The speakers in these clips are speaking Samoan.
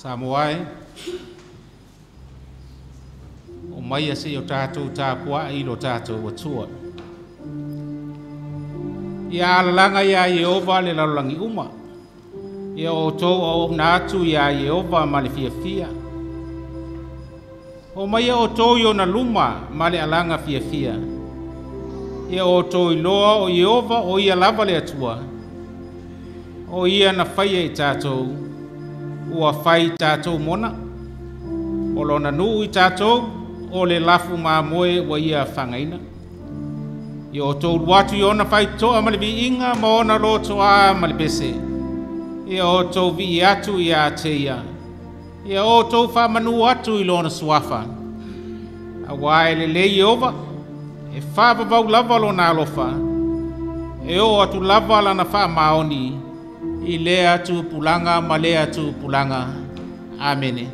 Samoa e, o mai se o tātou tāpua i lo tātou atua. Ia alalanga ia Ieova le lalolagi uma. Ia outou auauna atu ia Ieova ma le fiafia. O mai outou i ona luma ma le alaga fiafia. Ia outou iloa o Ieova o ia lava le Atua. O ia na faia i tātou, ua fai i tātou mona. O lona nuu i tātou, o le lafu mamoe ua ia fagaina. Ia outou ulu atu i ona faitotoa ma le viiga ma ona lotoa ma le pese. Ia outou vii atu ia te ia. Ia outou faamanu atu i lona suafa. Auā e lelei Ieova, e faavavau lava lona alofa. E oo atu lava lana faamaoni i lea tupulaga ma lea tupulaga. Amene.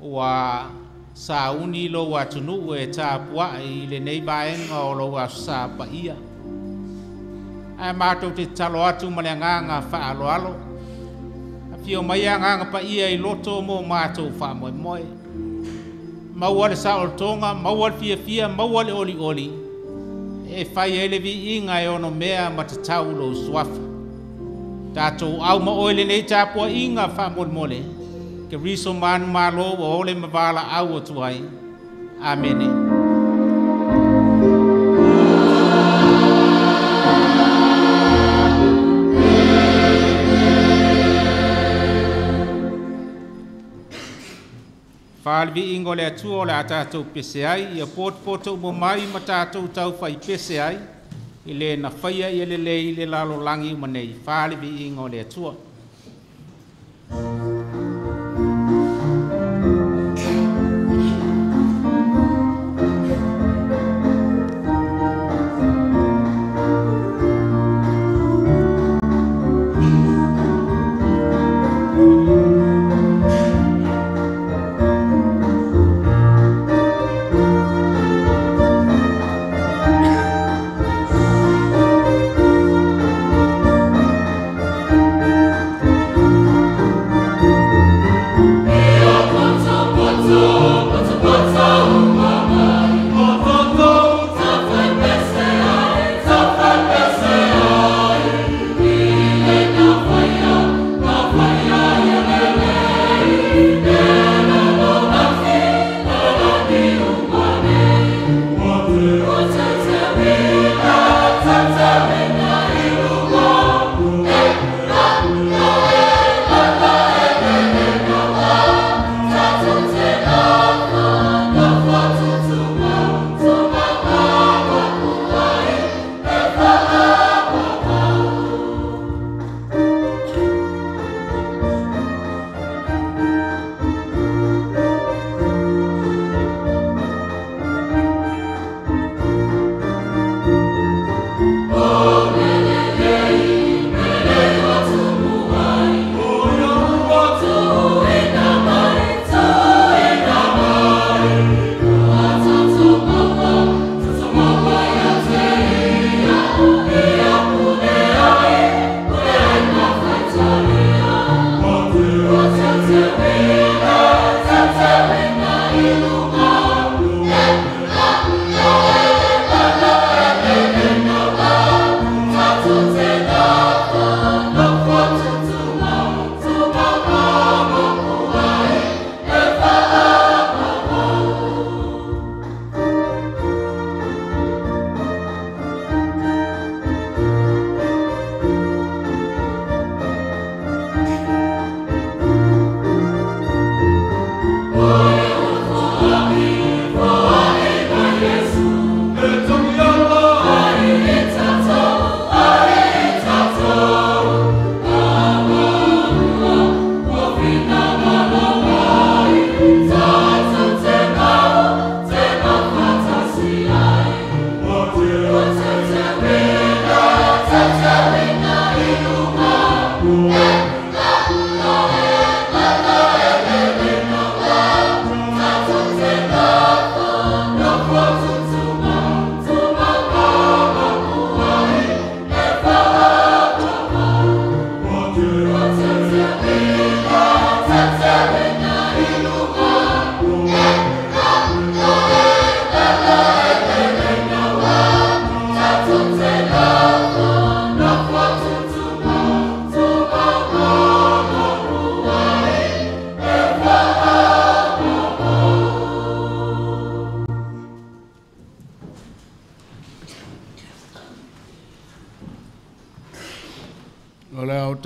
Ua sauni lou atunuu e tapuai i lenei vaega o lou aso Sa paia. Ae matou te tatalo atu ma le agaga faaaloalo. Afio mai agaga paia i loto mo matou faamoemoe. Maua le saolotoga, maua le fiafia, maua le olioli e fai ai le viiga e ono mea ma tatau lou suafa. Tatou au ma oe lenei tapuaiga faamolemole. Keriso manumalo ua ole ma valaau atu ai. Amene. Fa le viiga o le Atua o le a tātou pese ai, ia potopoto uma mai ma tātou taufai pese ai, i le na faia ia lelei le lalolagi uma nei. Fa le viiga o le Atua.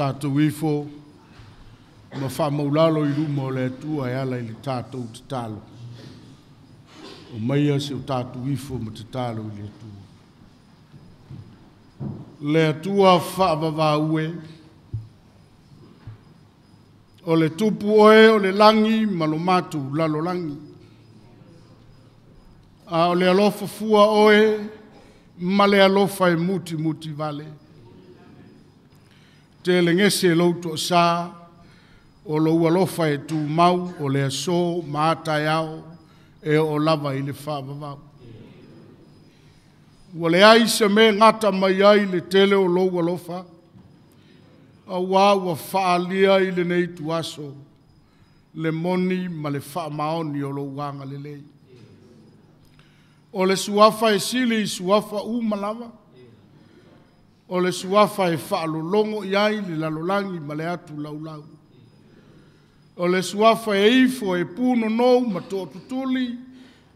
tatou ifo ma faamaulalo i luma o le Atua e ala i le tatou tatalo. O maia se o tatou ifo ma tatalo i le Atua. Le Atua faavavaue, o le tupu oe o le lagi ma lo matou lalolagi. A o le alofa fua oe ma le alofa e muti muti vale. Te legese lou toasa, o lou alofa e tumau o le aso ma ataeao e o lava i le faavavau. Ua leai se mea gata mai ai le tele o lou alofa, auā ua faaalia i lenei tuaso le moni ma le faamaoni o lou agalelei. O le suafa e sili i suafa uma lava, o le suafa e faalologo i ai le lalolagi ma le atu laulau. O le suafa e ifo e punonou ma tootutuli,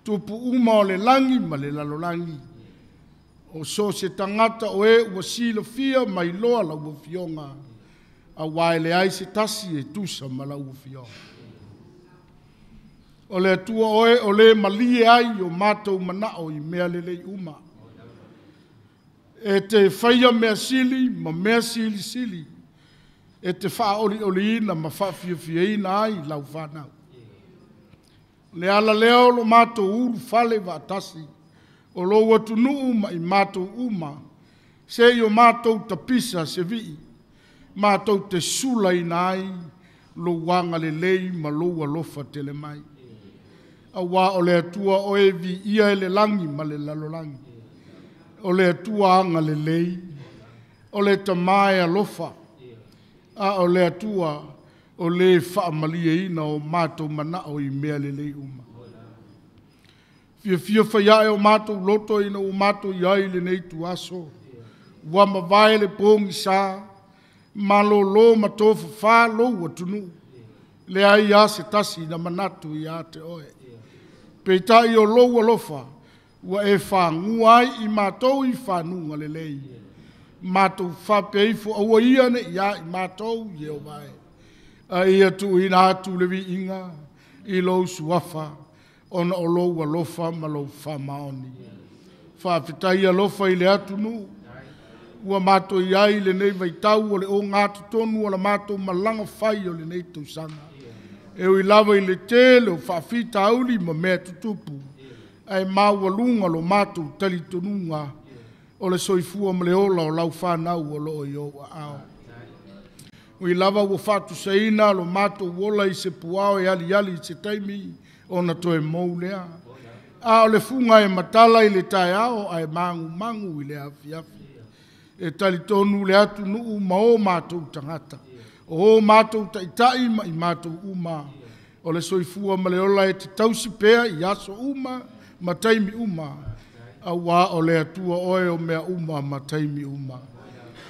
tupu uma o le lagi ma le lalolagi. O so se tagata o e ua silafia mai loa lau afioga, auā e leai se tasi e tusa ma lau afioga. O le Atua oe o le malie ai o matou manao i mea lelei uma. E te faia mea sili ma mea silisili, e te faaolioliina ma faafiafiaina ai lau fanau. Le ala lea o lo matou ulufale vaatasi, o lou atunuu ma i matou uma, se i o matou tapisa se vii, matou te sulaina ai lou agalelei ma lou alofa tele mai. Auā o le Atua oe viia e le lagi ma le lalolagi. O le Atua agalelei, o le Tama e alofa, a o le Atua o le faamalieina o matou manao i mea lelei uma. Fiafia faiae o matou loto ina ua matou i ai i lenei tuaso, ua mavae le pogisa, malolo ma tofafa lou atunuu, leai lava se tasi na manatu ia te oe. Peitai o lou alofa, ua e fagua ai i matou i fanuga lelei. Matou faapea ifo aua ia ne i a i matou, Ieova e. A ia tuuina atu le viiga i lou suafa, ona o lou alofa ma lou faamaoni. Faafetai alofa i le atunuu, ua matou i ai i lenei vaitau o le ogatotonu o la matou malaga fai o lenei tausaga. E ui lava i le tele o faafitauli ma mea tutupu, ae maualuga lo matou talitonuga o le soifua ma le ola o lau fanau o loo i ou aao. Ui lava ua faatusaina lo matou ola i se puao e aliali i se taimi ona toe mou lea. A o le fuga e matala i le taeao ae magumagu i le afiafi. E talitonu le atunuu ma o matou tagata, o o matou taitai ma i matou uma, o le soifua ma le ola e te tausi pea i aso uma ma taimi uma, auā o le Atua oe o mea uma ma taimi uma.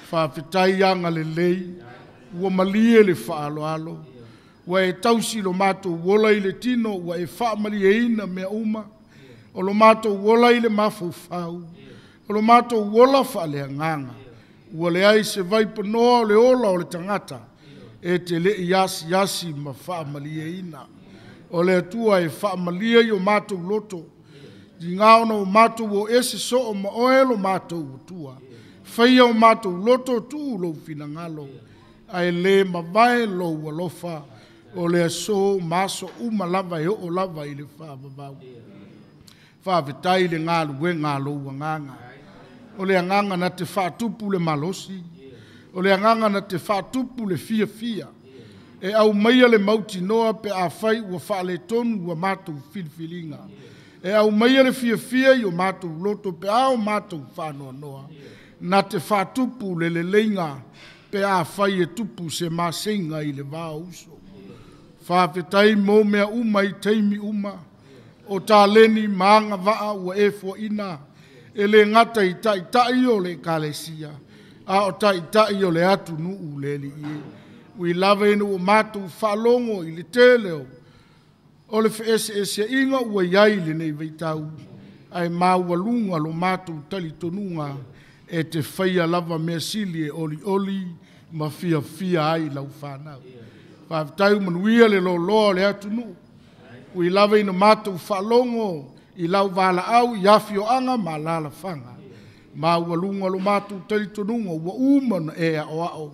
Faafetai agalelei, ua malie le faaaloalo, ua e tausi lo matou ola i le tino, ua e faamalieina mea uma, o lo matou ola i le mafaufau, o lo matou ola faaleagaga, ua leai se vaipanoa o le ola o le tagata, e te lei asiasi ma faamalieina. O le Atua e faamalie i o matou loto, liga ona o matou o ese soo ma oe lo matou Atua. Faia o matou loto tuu lou finagalo, ae le mavae lou alofa, o le aso ma aso uma lava e oo lava i le faavavau. Faafetai le galuega a lou agaga. O le agaga na te faatupu le malosi, o le agaga na te faatupu le fiafia, e aumaia le mautinoa pe afai ua faaletonu ua matou filifiliga. E aumaia le fiafia i o matou loto pe a o matou faanoanoa, na te faatupu le leleiga pe afai e tupu se maseiga i le va o uso. Faafetai mo mea uma i taimi uma, o taleni ma agavaa ua e foaina, e le gata i taitai o le ekalesia, a o taitai o le atunuu le Alii e. Ui lava ina ua matou faalogo i le tele o le feeseeseaiga ua i ai i lenei vaitau, ae maualuga lo matou talitonuga e te faia lava mea sili e olioli Ma fiafia ai lau whanau. Faafetai manuia le loloa o le atunuu. Ui lava ina matou faalogo i lau valaau i afioaga ma alaalafaga. Ma ua luga lo matou talitonuga ua uma ona e aoao.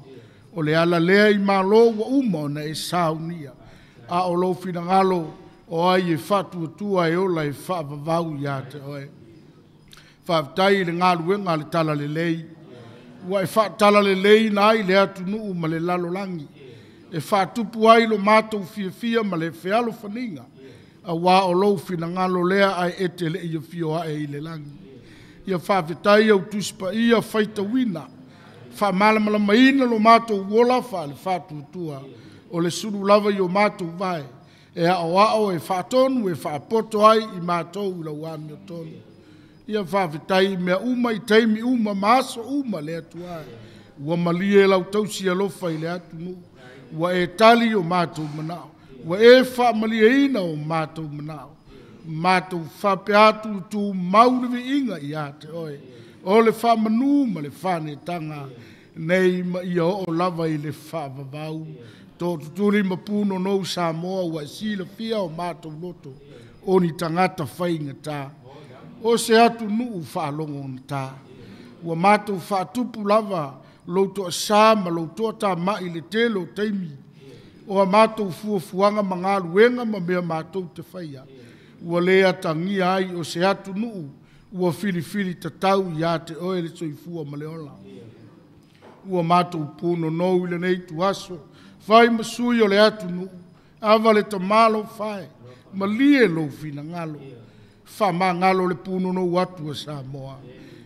O le ala lea i malo ua uma ona e saunia. A o lou finagalo o ai e faatuatua e ola e faavavau ia te oe. Faafetai i le galuega a le talalelei. Ua e faatalalelei ai le atunuu ma le lalolagi. E faatupu ai lo matou fiafia ma le fealofaniga. Auā o lou finagalo lea ae e te le i afio ae i le lagi. Ia faafetai au Tusi Paia faitauina, faamalamalamaina lo matou ola faale-faatuatua, o le sulu lava i o matou vae, e aoao, e faatonu, e faapoto ai i matou i lau amiotonu. Ia faafetai i mea uma, i taimi uma, ma aso uma le Atua. Ua malie lau tausi alofa i le atunuu. Ua e tali o matou manao. Ua e faamalieina o matou manao. Matou faapea atu tumau le viiga ia te oe. O le faamanu ma le faanetaga nei ma ia oo lava i le faavavau. Tootutuli ma punonou Samoa ua e silafia o matou loto. O ni tagata faigata. O se atunuu faalogogata. Ua matou faatupu lava lou toasa ma lou toatamai le tele o taimi. O a matou fuafuaga ma galuega ma mea matou te faia. Ua le atagia ai o se atunuu ua filifili tatau ia te oe le soifua ma le ola. Ua matou punonou i lenei ituaso, fai ma sui o le atunuu, ava le tamalofae, malie lou finagalo, faamagalo le punonou atu a Samoa,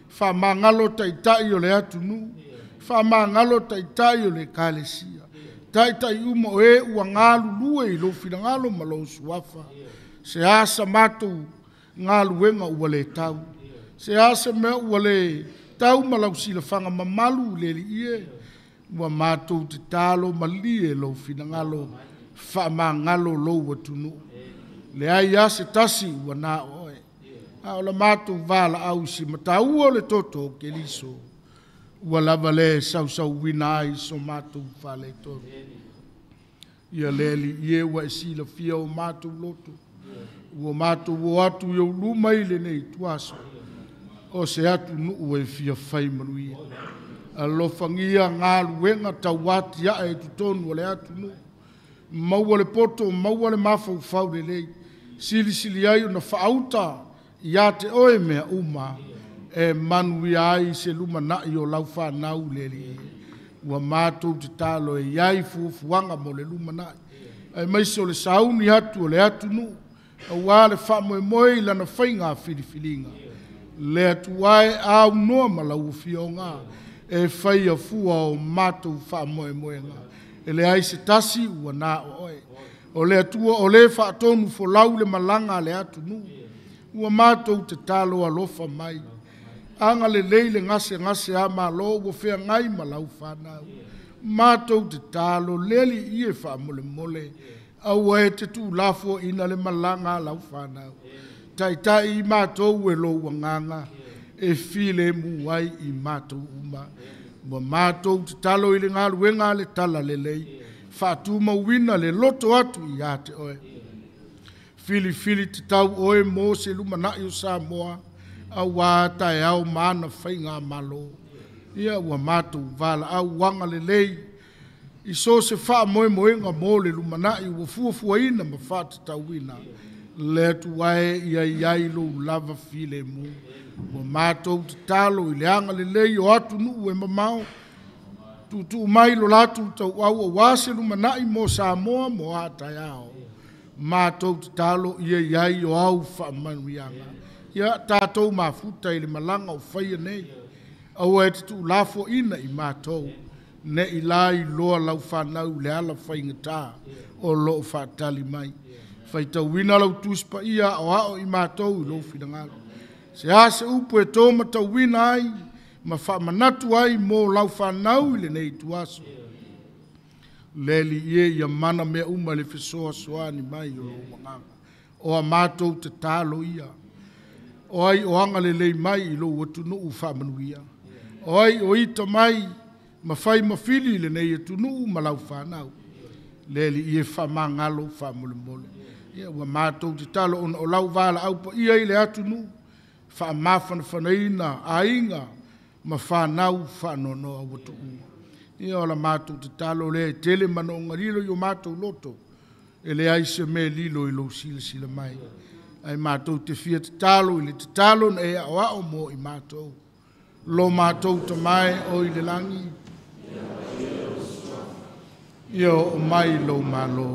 faamagalo taitai o le atunuu, faamagalo taitai o le ekalesia, taitai uma o e ua galulue i lou finagalo ma lou suafa. Se asa matou galuega ua le tau, se asa mea ua le tau ma lau silafaga mamalu le Alii e, ua matou tatalo malie lou finagalo, faamagalo lou atunuu. Leai lava se tasi ua na o oe. A o la matou valaau i si mataua o le toto o Keriso, ua lava le sausauina ai so matou faaletonu. Ia le Alii e ua e silafia o matou loto, ua matou o atu i ou luma i lenei ituaso, o se atunuu e fia fai manuia. Alofagia galuega tauatiae i totonu o le atunuu, maua le poto, maua le mafaufau lelei, silisili ai ona faauta ia te oe mea uma, e manuia ai se lumanai o lau whanau le Alii. Ua matou tatalo e iai fuafuaga mo le lumanai. Aemaise o le sauni atu o le atunuu, auā le faamoemoe i lana faiga filifiliga. Le Atua e aunoa ma lau afioga, e faia fua o matou faamoemoega. E leai se tasi ua na o oe. O le Atua o le faatonu folau le malaga a le atunuu. Ua matou tatalo alofa mai. Agalelei le gasegase a malo ua feagai ma lau whanau. Matou tatalo le Alii e faamolemole. Aua e te tuulafoaiina le malaga a lau whanau. Taitai i matou e lou agaga, e filemu ai i matou uma. Ua matou tatalo i le galuega a le talalelei, faatumauina le loto atu ia te oe. Filifili tatau oe mo se lumanai o Samoa, auā taeao ma ana faigamalo. Ia ua matou valaau agalelei i so se faamoemoega mo le lumanai ua fuafuaina ma faatatauina. Le Atua e ia i ai lou lava filemu. Ua matou tatalo i le agalelei o atunuu e mamao, tuutuu mai lo latou tauau auā se lumanai mo Samoa mo a taeao. Matou tatalo ia i ai o au faamanuiaga. Ia tatou mafuta i le malaga o faia nei. Aua e te tuulafoaiina i matou, nei la iloa lau whanau le ala faigata o loo faatali mai. Faitauina lau Tusi Paia aoao i matou i lou finagalo. Se a se upu e tō matauina ai ma faamanatu ai mo lau whanau i lenei ituaso. Le Alii e ia mana mea uma le fesoasoani mai o lou agaga. O a matou tatalo ia. O ai o agalelei mai i lou atunuu faamanuia. O ai o ita mai Ma fai ma fili lenei atunuu ma lau fanau. Le li ie whaamangalo whaamolemole. Ia ua mātou te talo ona o lau vala au pa ia i le atunuu. Whaamawhanawhanaina aiga ma whanau whaanonoa ua tuua. Ia o la mātou te talo lea e tele manoonga lilo i o mātou loto. E le ai se me lilo i lou silasila mai. Ai mātou te fia te talo i le te talo na e ao ao mo i mātou. Lo mātou tamae o i le langi. Ia o mai lo malo.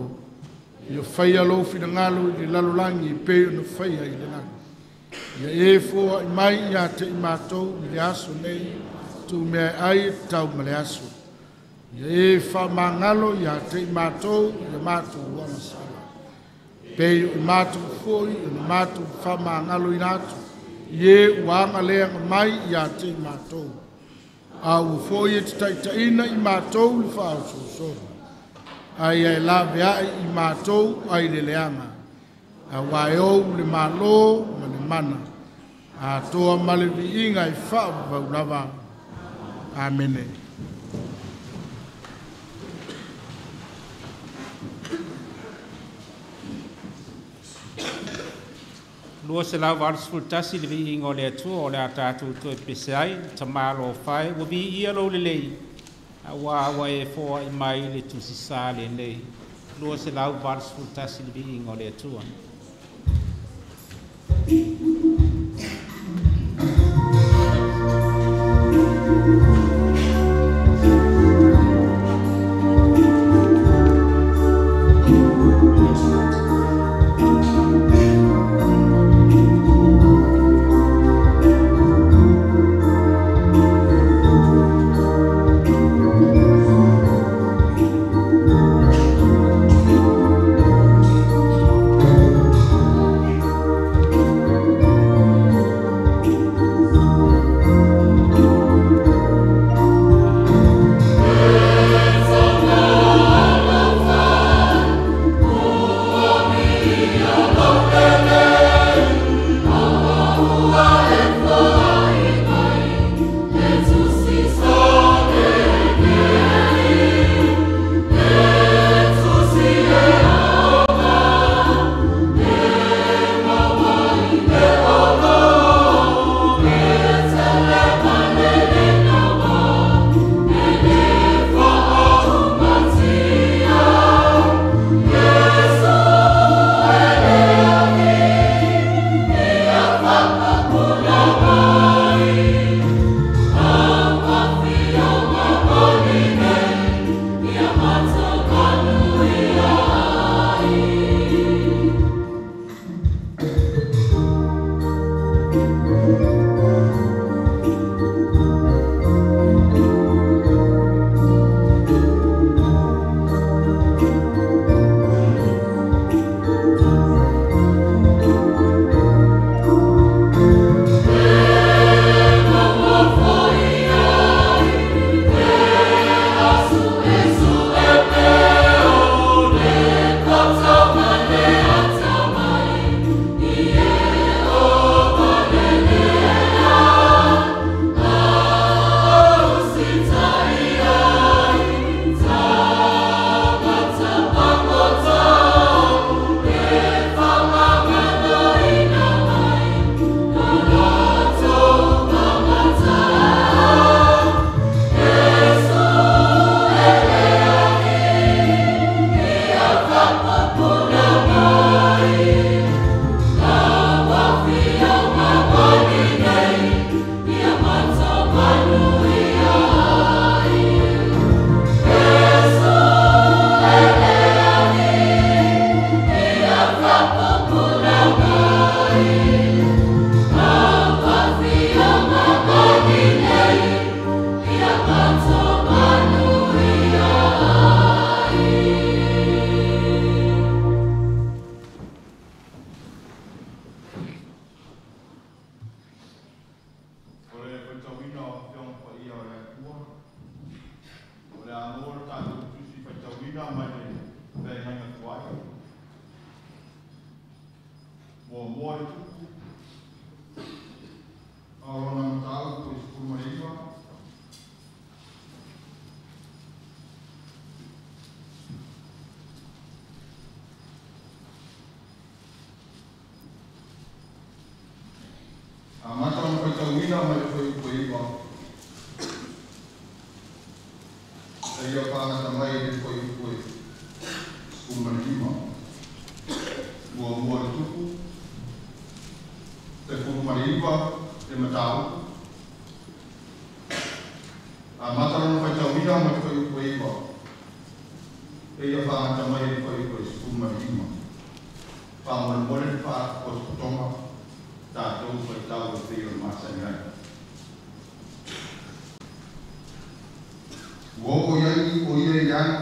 Ia whaia lo whinangalo i le lalolangi e peo na whaia i le langi. Ia e fōa i mai ia te i mātou i le aso nei, tū mea ai e tau ma le aso. Ia e whaamangalo ia te i mātou i le mātou uamasala. Pei o i mātou foi o le mātou whaamangalo i nātu. I e uanga leanga mai ia te i mātou. A ua foi e te taitaina i mātou i whaososoga. Ai ai lawe ai i mātou ai le leanga. A wae ou le malo ma le mana. A toa male viinga i whaavau lava. Amene. Lua se lau 81 le viiga o le Atua o le a tatou toe pese ai, tamalo whae, ua viia lou lelei, a ua ua e foa i mai le tusi sa lenei. 281 le viiga o le Atua. Amata ona faitauina mai le fuaiupu e 9 seia fagata mai i le fuaiupu e 15. Muamua le Tupu 19 le mataupu. Amata lona faitauina mai le fuaiupu e 9 seia fagata mai i le fuaiupu e 15. Faamolemole le faapotopotoga tatou faitau e pei o le masani ai. Ua oo i ai o ia i le aga,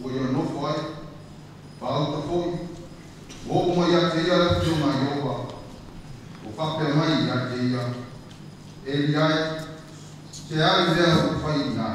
ua ia nofo ai, faauta foi, ua oo mai ia te ia le afioga a Ieova, ua faapea mai ia te ia, Eli ae, se a le mea ua fai i ina?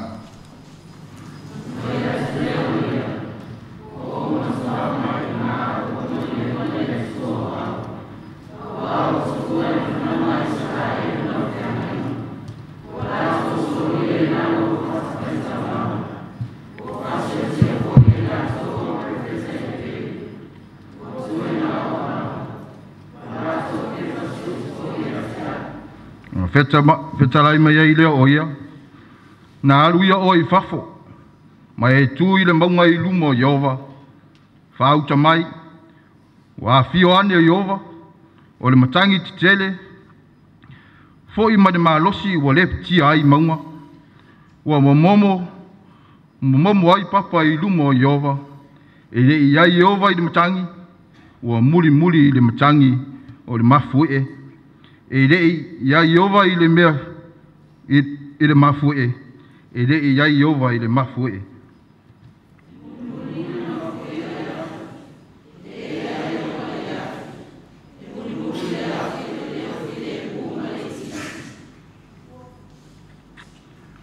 Fetalai mai ai lea o ia, na alu ia oe i fafo, ma e tu i le mauga i luma o Ieova, faauta mai, ua afio ane o Ieova, o le matagi tetele, foi ma le malosi ua lepetia ai mauga, ua momomo, momomo ai papa i luma o Ieova, e le i ai Ieova i le matagi, ua mulimuli i le matagi o le mafuie, e le i ai Ieova i le mea i le mafuie, e le i ai Ieova i le mafuie.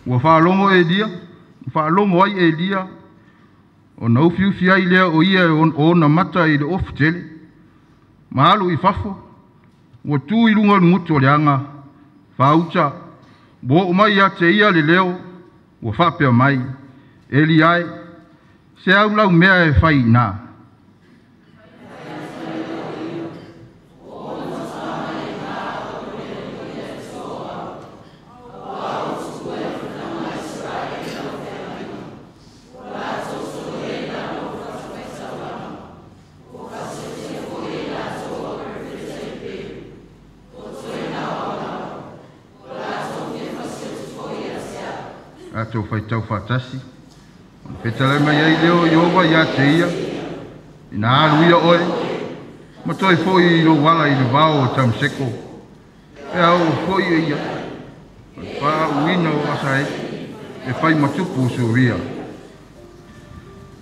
Ua faalogo Elia, faalogo ai Elia, ona ufiufi ai lea o ia o ona mata i le ofu tele, ma alu i fafo, ua tu i luga o le gutu o le aga, faauta, ua oo mai ia te ia le leo, ua faapea mai, Eli ae, se au lau mea e fai i ina. Atou faitau faatasi. Ona fetalai mai ai lea o Ieova ia te ia, ina alu ia oe, ma toe foi i lou ala i le vao o Tamaseko, pe a oo foi e ia, o le faauuina o Asaeli, e fai ma tupu o Suria.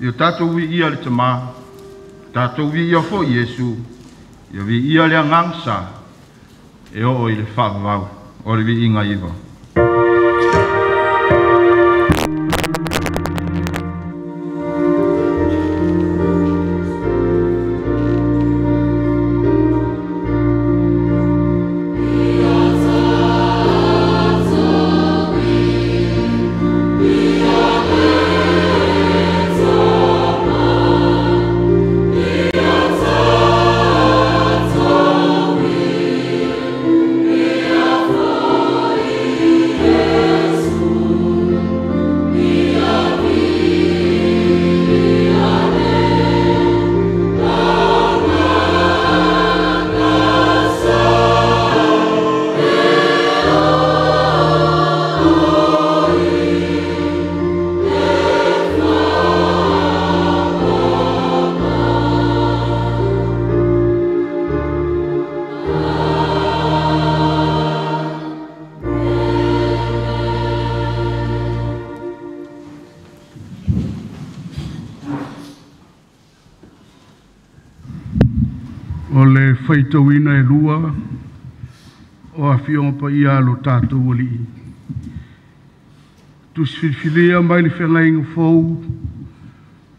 Ia tatou viia le Tamā, tatou viia foi Iesu, ia viia le Agaga Sa, e oo i le faavavau o le viiga iva. O le faitauina e lua o afioga paia a lo tatou Alii. Tusi filifilia mai le feagaiga fou,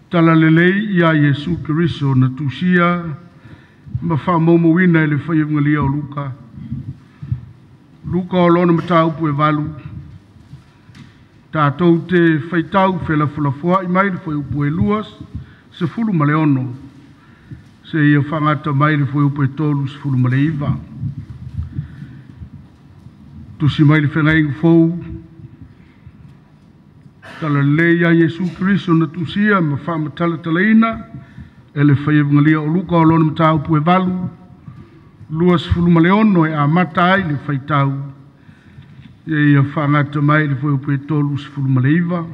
talalelei ia Iesu Keriso na tusia ma faamaumauina e le faiagalia o Luka. Luka o lona mataupu e 8, tatou te faitau felafolafoai mai le fuaiupu e 26, seia faagata mai le fuaiupu e 39. Tusi mai le Feagaiga Fou, talalelei ia Iesu Keriso na tusia ma faamatalatalaina e le Fai Evagelia o Luka o lona mataupu e 8, 26 e amata ai le faitau, ia faagata mai le fuaiupu e 39.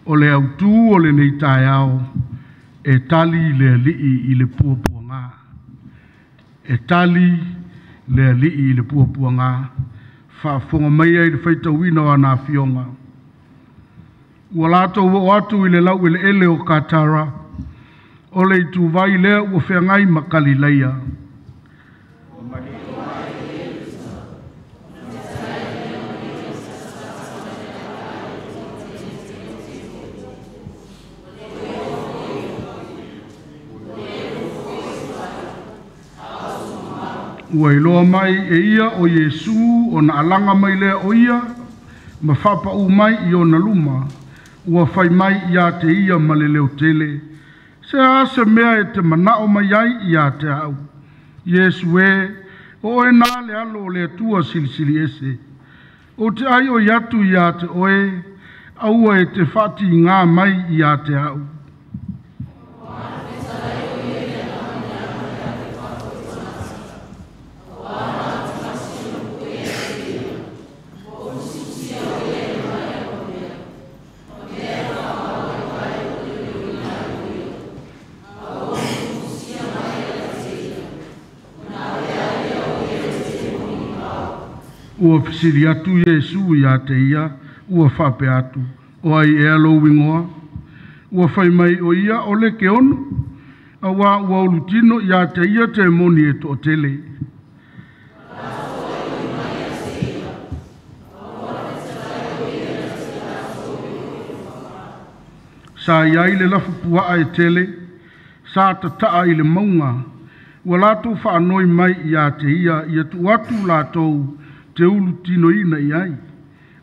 O le autū o lenei taeao, e tali le Alii i le puapuaga. E tali le Alii i le puapuaga. Faafofoga maia i le faitauina o ana afioga. Ua latou oo atu i le laueleele o Katara, o le ituvai lea ua feagai ma Kalilaia. Ua iloa mai e ia o Iesu ona alaga mai lea o ia ma faapau mai i ona luma, ua fai mai ia te ia ma le leotele, se a se mea e te manao mai ai ia te au. Iesu e, o oe nā le alo o le Atua Silisili Ese. O te ai o atu ia te oe, aua e te whaatinga mai ia te au. Ua fesili atu Iesu ia te ia, ua faapea atu, o ai ea lou igoa? Ua fai mai o ia o le Keono, auā ua ulutino ia te ia te moni e toatele. Sa iai le lafu puaa e tele, sa tataa i le maunga, ua latou faanoi mai ia te ia, ia tuu atu latou te ulu tinoina i ai,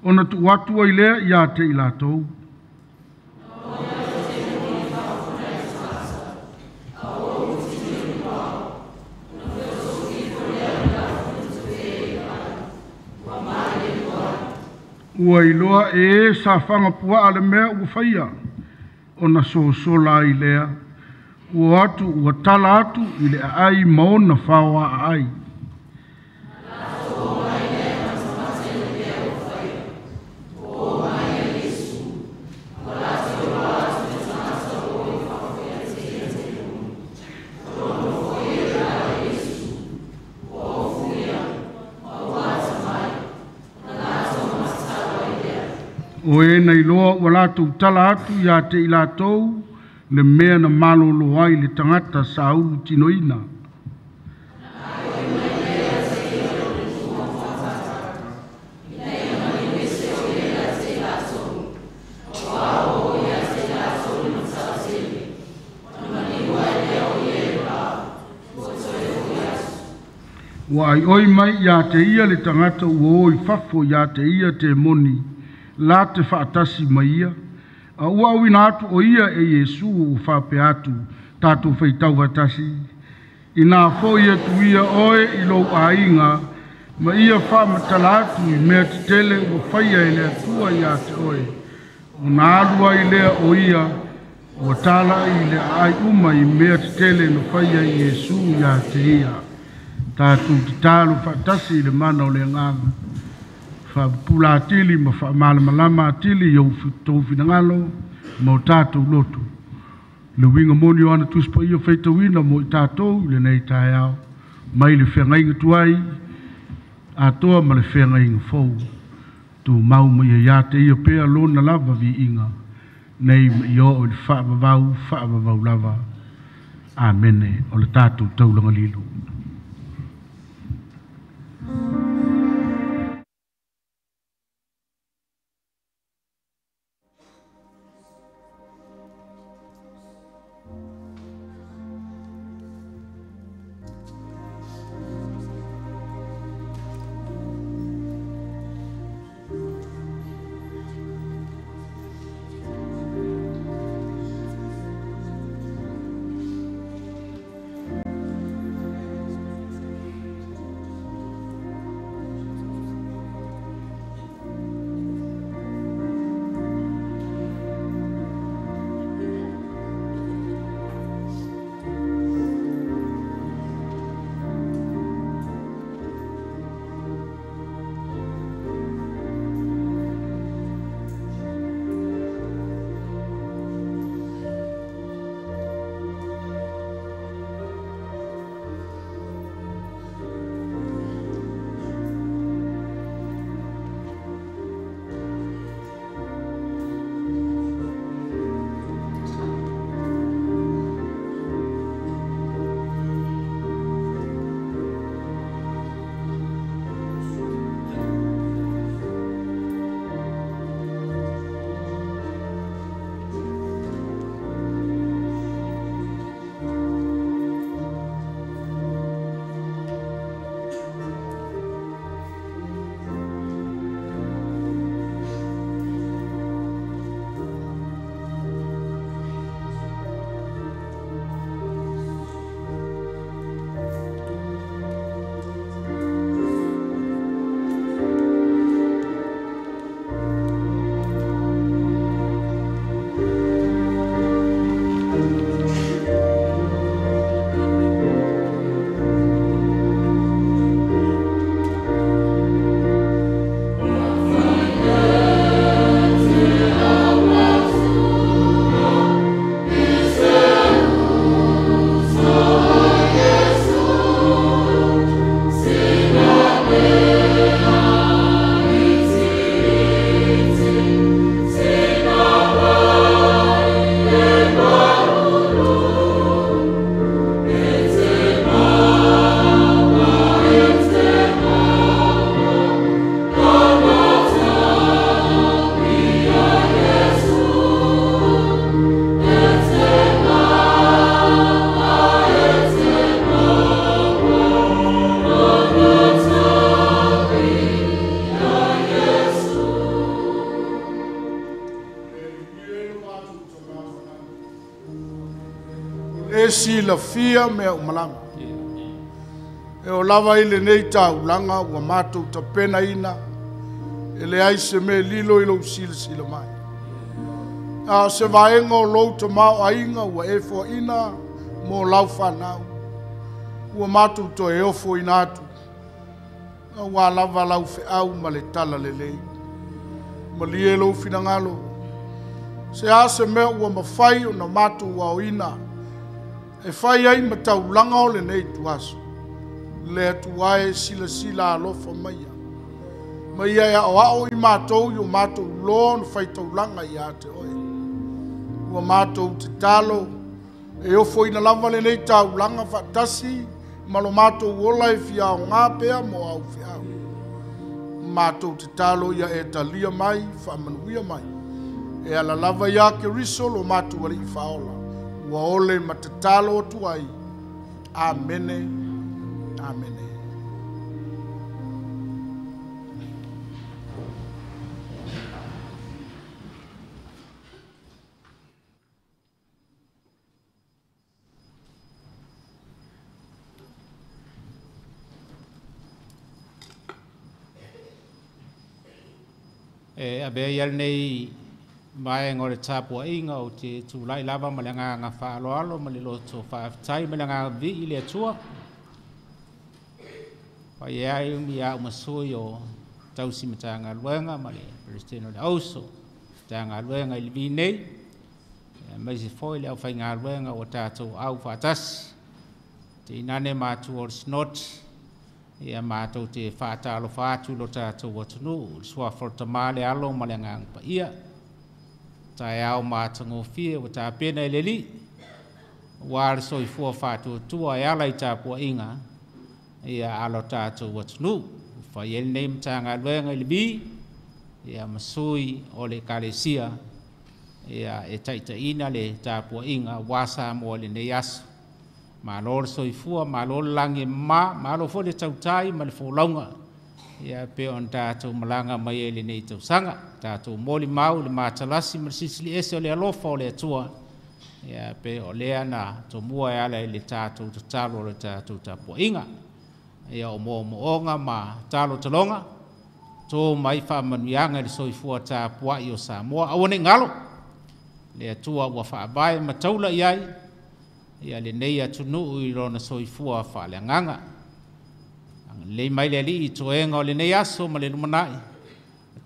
ona tuu atu ai lea ia te i latou. Ua iloa e sa whanga pua le mea ua whaia, ona sosola ai lea, ua atu ua tala atu i le aai maona whaoa ai. O e nei loa ua latou tala atu ia te i latou le mea na malolo ai le tangata sa ulu tinoina. Ua ai oi mai ia te ia le tangata ua oi fafo ia te ia te moni, la te whaatasi mai ia. A ua awina atu o ia e Iesu ua whapea atu, tātou whaitau watasi. Ina foi atu ia oe i lou aiga, ma ia whaamatala atu i mea tetele ua whaia e le Atua ia te oe. O nā alua i lea o ia, ua tala i le aai uma i mea tetele na whaia i Iesu ia te ia. Tātou te tālu whaatasi i le mana o le nganga. Whaapula atili ma whaamalamalama atili i au tau whinangalo ma o tātou lotu. Le winga moni o ana tuspa ia whaitawina mo i tātou i le nei taeao. Mai le whengainga tuai, atoa ma le whengainga fou. Tū mau ma ia ia te ia pea lona lava vi inga. Nei ma i o i le whaavavau, whaavavau lava. Amene, o le tātou taulanga lilo. silafia mea uma lava. E o lava i lenei taulaga ua matou tapenaina, e leai se mea lilo i lou silasila mai. A o se vaega o lou tamaoaiga ua e foaina mo lau fanau, ua matou toe ofoina atu, aua lava lau feau ma le talalelei. Malie lou finagalo, se a se mea ua mafai ona matou aoina, e fai ai ma taulaga o lenei ituaso, le Atua e silasila alofa maia. Ma ia e aoao i matou i o matou loa ona fai taulaga ia te oe. Ua matou tatalo e ofoina lava lenei taulaga faatasi ma lo matou ola e fia aoga pea mo au feau. Matou tatalo ia e talia mai, faamanuia mai. E ala lava ia Keriso lo matou alii faaola. Ua ole ma tatalo atu ai. Amene. Amene. E avea ia lenei vaega o le tapuaiga o te tulai lava ma le agaga faaaloalo ma le loto faafetai ma le agaga vi'i le Atua. Fai ai ia au masui o tausi Matagaluega ma le Peresetene o le Auso Matagaluega i le vi nei, aemaise foi le aufaigaluega ua tatou au faatasi. Teinane matua o le Sinoti, ia matou te faatalofa atu i lo tatou atunuu, le suafa o le Tama, le Alo ma le Agaga Paia. Taeao matagofie ua tapena e le Alii, ua le soifua faatuatua e ala i tapuaiga ia a lo tatou atunuu. Fai ai lenei Matagaluega i le vi, ia ma sui o le Ekalesia, ia e taitaiina le tapuaiga aua Samoa i lenei aso. Malo le soifua, malo le lagi e mama, malo foi le tautai ma le folauga, ia pe ona tatou malaga mai ai lenei tausaga. Tatou molimau le matalasi ma le silisili ese o le alofa o le Atua, ia pe o lea na tomua e ala i le tatou tatalo o le tatou tapuaiga. Ia o moomooga ma talotaloga, to mai faamanuiaga i le soifua tapuai o Samoa. Aua ne i galo, le Atua ua faavae ma taula i ai, ia lenei atunuu i lona soifua faaleagaga. Agalelei mai le Alii i toega o lenei aso ma le lumanai,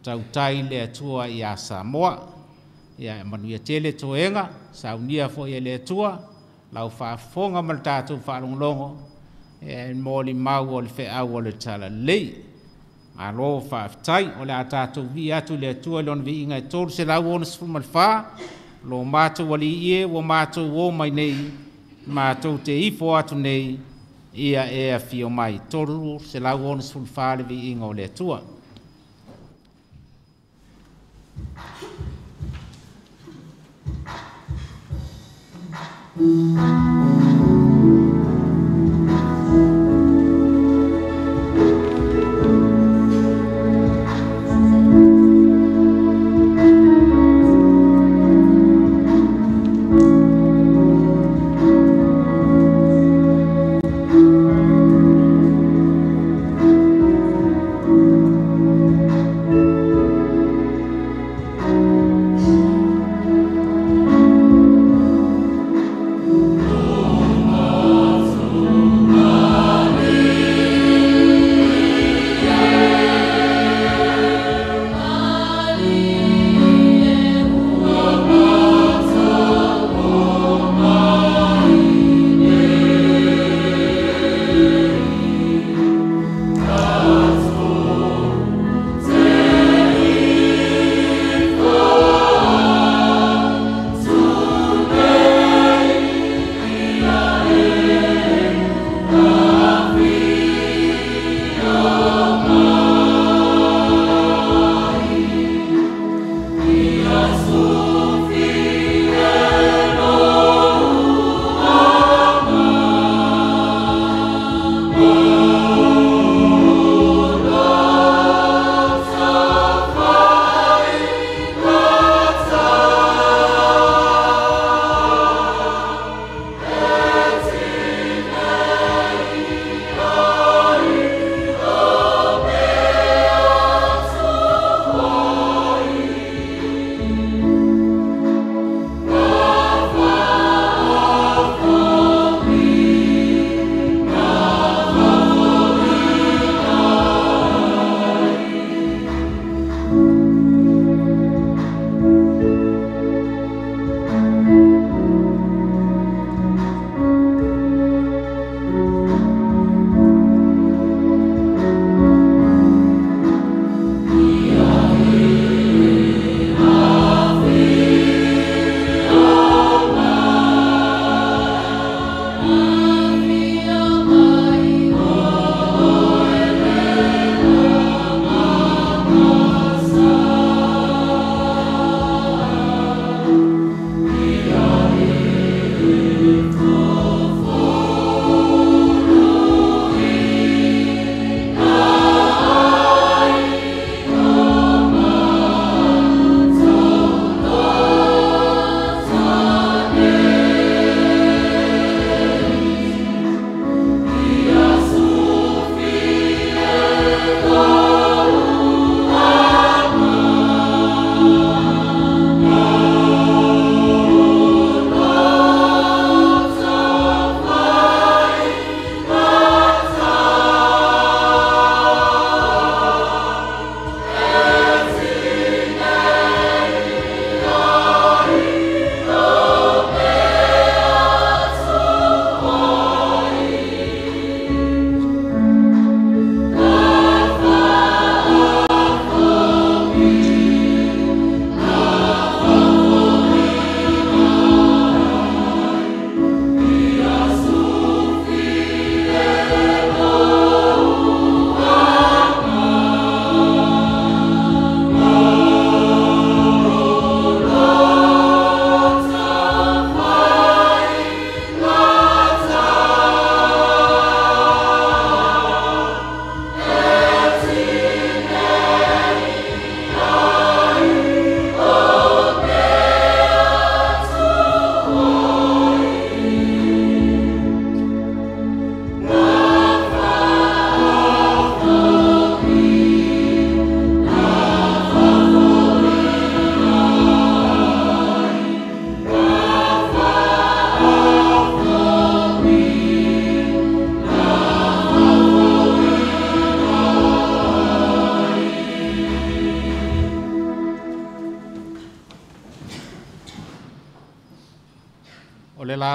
tautai le Atua ia Samoa. Ia e manuia tele toega, saunia foi e le Atua, lau faafofoga ma le tatou faalogologo, e molimau o le feau o le talalelei. Malo faafetai, o le a tatou vi'i atu i le Atua i lona viiga e 364, lo matou alii e ua matou o mai nei, matou te ifo atu nei, ia e afio mai. 364 le viiga o le Atua.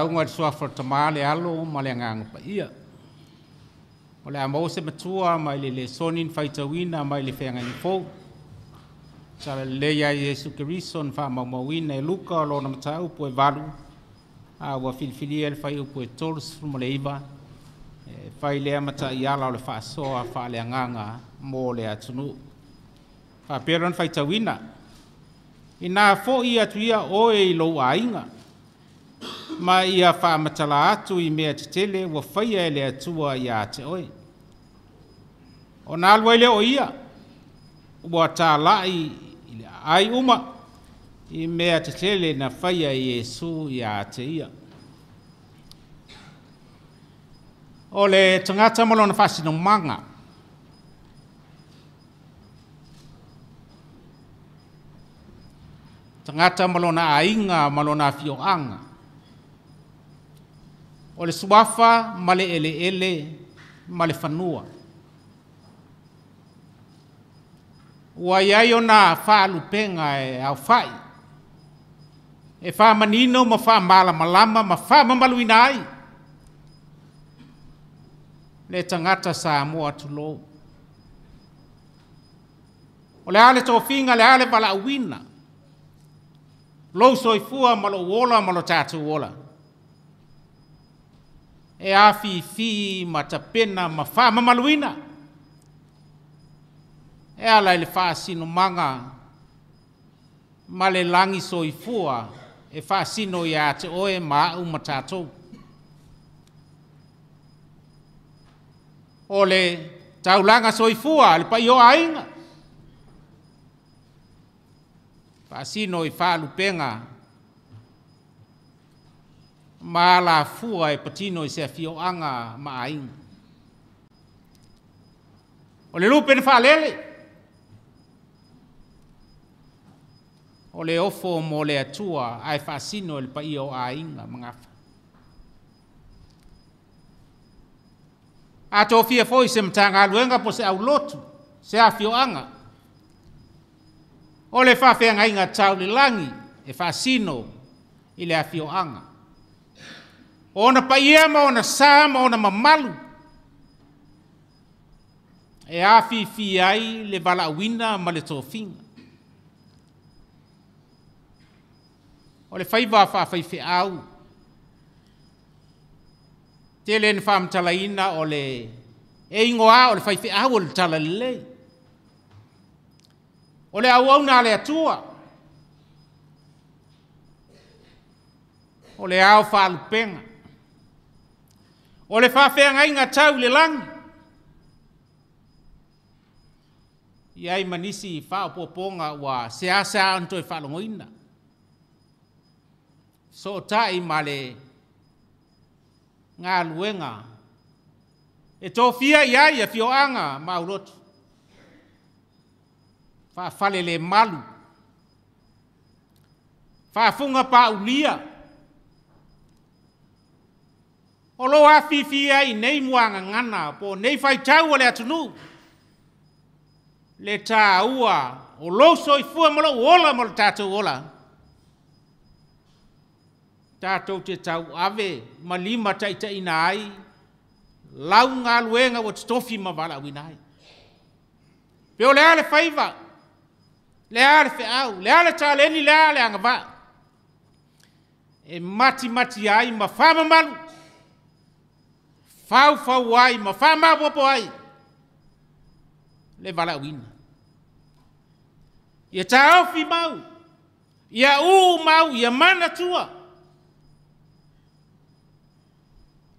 Lauga i le suafa o le Tama le Alo ma le Agaga Paia. O le a maua se matua mai le lesoni na faitauina mai le Feagaiga Fou. Tala lelei a Iesu Keriso na faamaumauina e Luka o lona mataupu e 8, a ua filifilia le fuaiupu e 39, e fai lea ma taiala o le faasoa faaleagaga mo le atunuu. Faapea lona faitauina, Ina foi atu ia oe i lou aiga, ma ia faamatala atu i mea tetele ua faia e le Atua ia te oe. Ona alu ai lea o ia, ua talai i le aai uma i mea tetele na faia e Iesu ia te ia. O le tagata ma lona faasinomaga. Tagata ma lona aiga ma lona afioaga. O le suafa ma le eleele ma le fanua. Ua i ai ona faalupega e aofai, e faamanino ma faamalamalama ma faamamaluina ai le tagata Samoa tulou. O le a le tofiga, o le a le valaauina, lou soifua ma lou ola ma lo tatou ola, e afifi ma tapena ma faamamaluina e ala i le faasinomaga ma le lagi soifua e faasino ia te oe ma au ma tatou. O le taulaga soifua le paia o aiga, faasino i faalupega ma alafua e patino i se afioaga ma aiga. O le lupe na faalele, o le ofo mo le Atua ae faasino i le paia o aiga ma gafa. A tofia foi se Matagaluega po o se aulotu, se afioaga, o le faafeagaiga tau le lagi e faasino i le afioaga. O ona paia ma ona sa ma ona mamalu e afifi ai le valaauina ma le tofiga. O le faiva faafaifeau, tele ina faamatalaina o le e igoa o le faifeau o le talalelei. O le auauna a le Atua, o le ao faalupega, o le faafeagaiga tau i le lagi. E i ai ma nisi faaopoopoga ua seasea ona toe faalogoina, sootai ma le galuega e tofia i ai afioaga ma aulotu, faafalelemalu, faafugapaaulia. O lo o afifi ai i nei muagagana po o nei faitau o le atunuu, le taua o lou soifua ma lou ola ma lo tatou ola, tatou te tauave ma limataitaiina ai lau galuega ua totofi ma valaauina ai. Pe o le a le faiva, le a le feau, le a le taleni, le a le agavaa, e matimati ai ma faamamalu, faufau ai ma faamaopoopo ai le valaauina. Ia taofi mau, ia uu mau, ia manatua,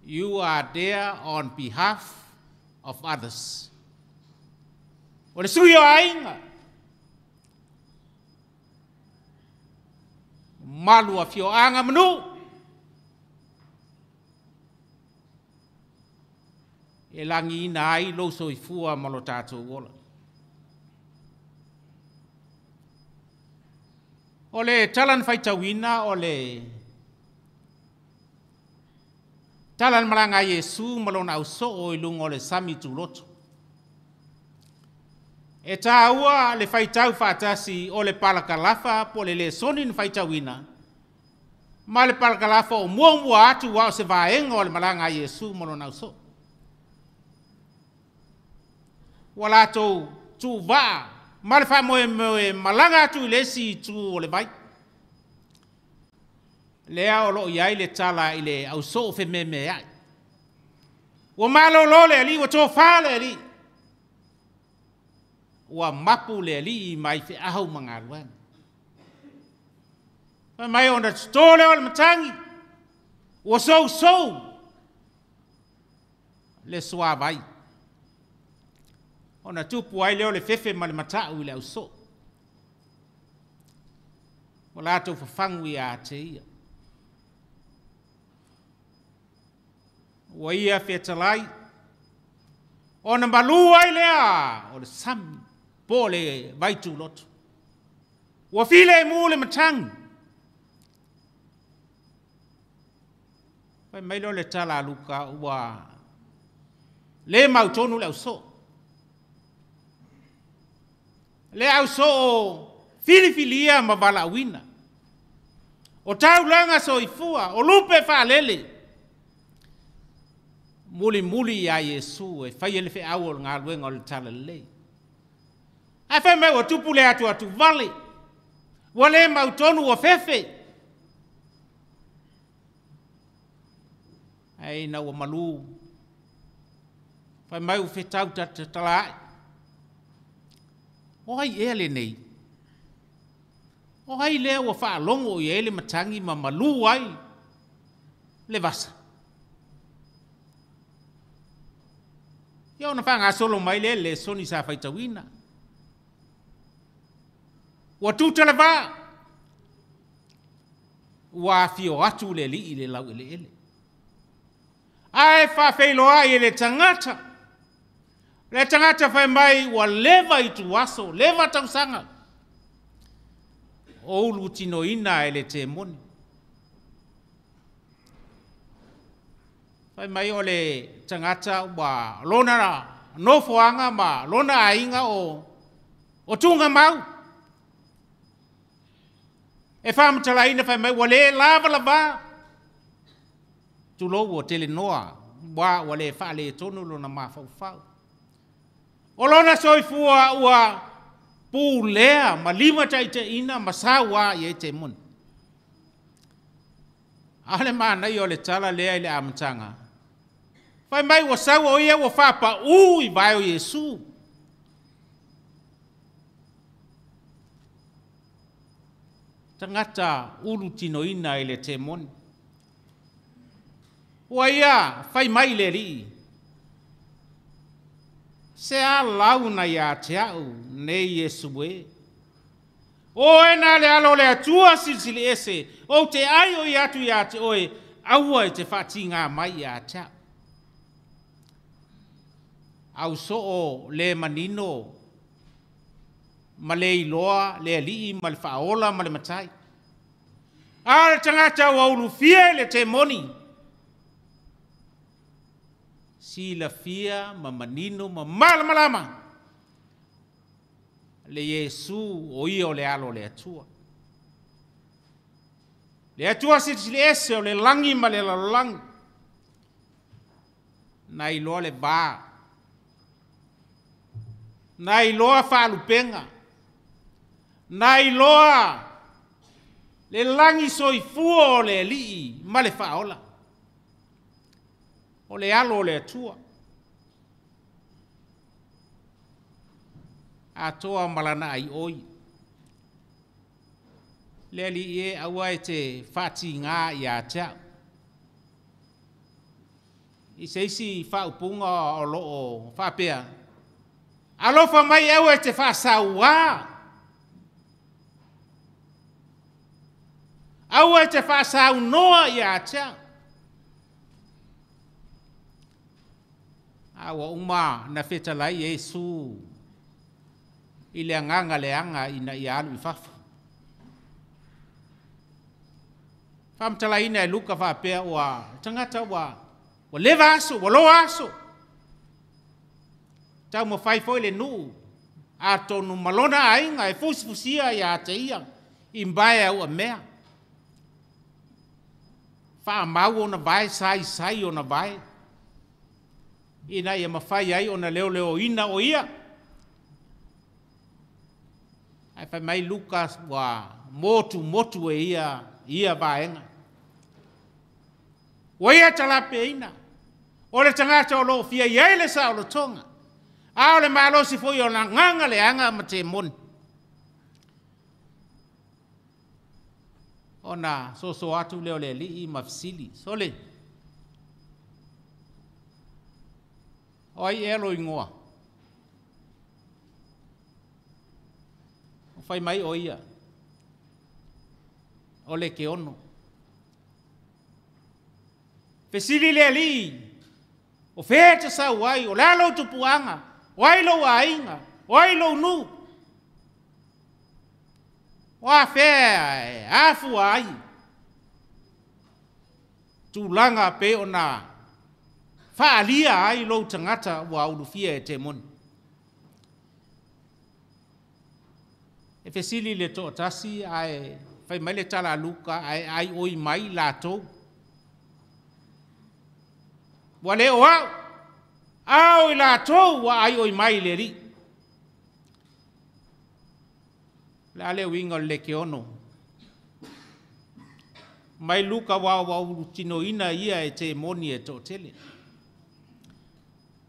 you are there on behalf of others. O le sui o aiga, malu afioaga ma nuu, e lagiina ai lou soifua ma lo tatou ola. O le tala na faitauina o le tala na malaga ai Iesu ma lona ausoo i luga o le sami tuloto. E taua le faitau faatasi o le palakalafa po o le lesoni na faitauina Ma le palakalafa o muamua atu ua o se vaega o le malaga a Iesu ma lona ausoo. Ua latou tuuvaa ma le faamoemoe malaga atu i le isi itu o le vai. Lea o loo i ai le tala i le ausoo fememeai. Ua malolo le Alii, ua tofa le Alii, ua mapu le Alii mai feau ma galuega. Fai mai ona toto lea o le matagi, ua sousou le suavai. Ona tupu ai lea o le fefe ma le matau i le ausoo. Ua latou fafagu ia te ia. Ua ia fetalai, ona malu ai lea o le sami po o le vaituloto. Ua filemu le matagi. Fai mai lea o le tala a Luka ua le mautonu le ausoo. Le ausoo filifilia ma valaauina. O taulaga soifua, o lupe faalele. Mulimuli ia Iesu e faia le feau o le galuega o le talalelei. Ae fai mai ua tupu le atu atu vale, ua le mautonu ua fefe. Ae ina ua malu, fai mai ua fetau tatalaai. O ai ea lenei? O ai lea ua faalogo i ai le matagi ma malu ai le vasa? Ia ona faagasolo mai lea le lesoni sa faitauina. Ua tuta le vaa, ua afio atu le Alii i le laueleele. Ae faafeiloai e le tagata. Le tagata fai mai ua leva ituaso, leva tausaga. O ulu tinoina e le temoni. Fai mai o le tagata ua lona nofoaga ma lona aiga o tuga mau. E faamatalaina fai mai ua le lava lava. Tulou ua tele noa, ua le faaletonu lona mafaufau. O lona soifua ua pulea ma lima taitaiina ma saua i ai temoni. A le manaia o le tala lea i le amataga. Fai mai ua sau o ia ua faapau i vae o Iesu. Tagata ulu tinoina i le temoni. Ua ia fai mai le Alii. Se a launa ia te au nei Iesu e. O e na le alo le Atua silisili ese, o te ai o i atu ia te oe, aua e te faatigā mai ia te au. Ausoo le manino, ma le iloa le Alii ma le faaola ma le matai. A le tagata ua ulufia i le temoni, silafia ma manino ma malamalama le Iesu o ia o le alo o le Atua. Le Atua silisili ese o le lagi ma le lalolagi. Na iloa le va. Na iloa faalupega. Na iloa le lagi soifua o le Alii ma le faaola. O le alo o le Atua. Atoa malana ai oi. Le Alii e aua e te faatigā ia te au. I se isi faaupuga o loo faapea. Alofa mai aua e te faasauā. Aua e te faasaunoa ia te au. A ua uma na fetalai Iesu i le agaga leaga ina ia alu i fafo. Faamatalaina e Luka faapea ua tagata ua leva aso, ua loa aso. Taumafai foi le nuu atonu ma lona aiga e fusifusia ia te ia i mbae au mea. Faamau ona vae saisai ona vae. Ina ia mafai ai ona leoleoina o ia. Ae fai mai Luka ua motumotu e ia ia vaega. Ua ia talapeina. O le tagata o lo o fia i ai le saolotoga. A o le malosi foi o le agaga leaga ma temoni. Ona soso atu lea o le alii ma fesili. Sole, o ai ea lou igoa? O fai mai o ia, o Lekeono. Fesili le alii, o fea e te sau ai, o le a lou tupuaga, o ai lou aiga, o ai lou nuu? O a fea e afua ai tulaga pei ona faaalia ai lou tagata ua ulufia e temoni. E fesili le toatasi ae fai mai le tala a Luka ae aioi mai latou. Ua le o au, a o i latou ua aioi mai i le Alii. O le a le uiga o le lekeono? Mai Luka aua ua ulutinoina ia e temoni e toatele.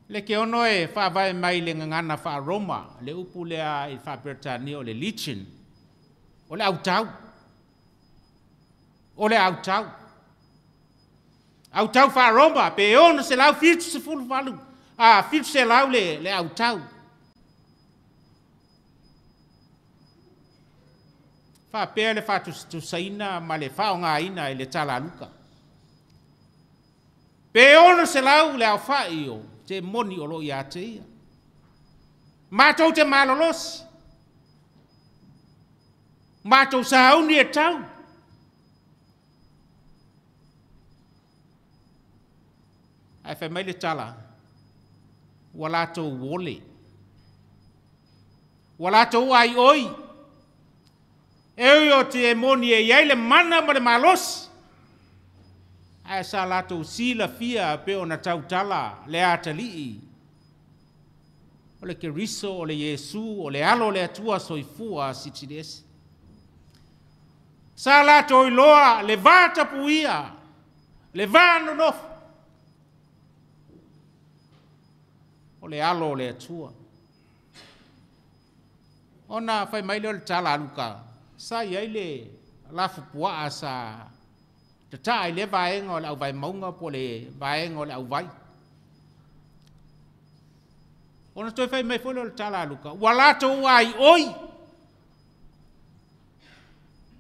Lekeono e faavae mai le gagana faa-Roma, le upu lea i faa-Peretania o le legion, o le autau. O le autau. Autau faa-Roma pe 678, a 700 le autau. Faapea le faatusatusaina ma le faaaogaina i le tala a Luka. Pe 600 le aofai o temoni o lo o ia te ia. Matou te malolosi, matou sauni e tau. Ae fai mai le tala, ua latou ole, ua latou aioi, e ui o temoni e i ai le mana ma le malosi, ae sa latou silafia pe ona tautala le atalii o le Keriso, o le Iesu, o le alo o le Atua soifua silisili ese. Sa latou iloa le va tapuia, le va nonofo, o le alo o le Atua. Ona fai mai lea o le tala a Luka, sa i ai le lafupuaa sa tataa i lea vaega o le auvaemauga po o le vaega o le auvai. Ona toe fai mai foi lea o le tala a Luka, ua latou aioi,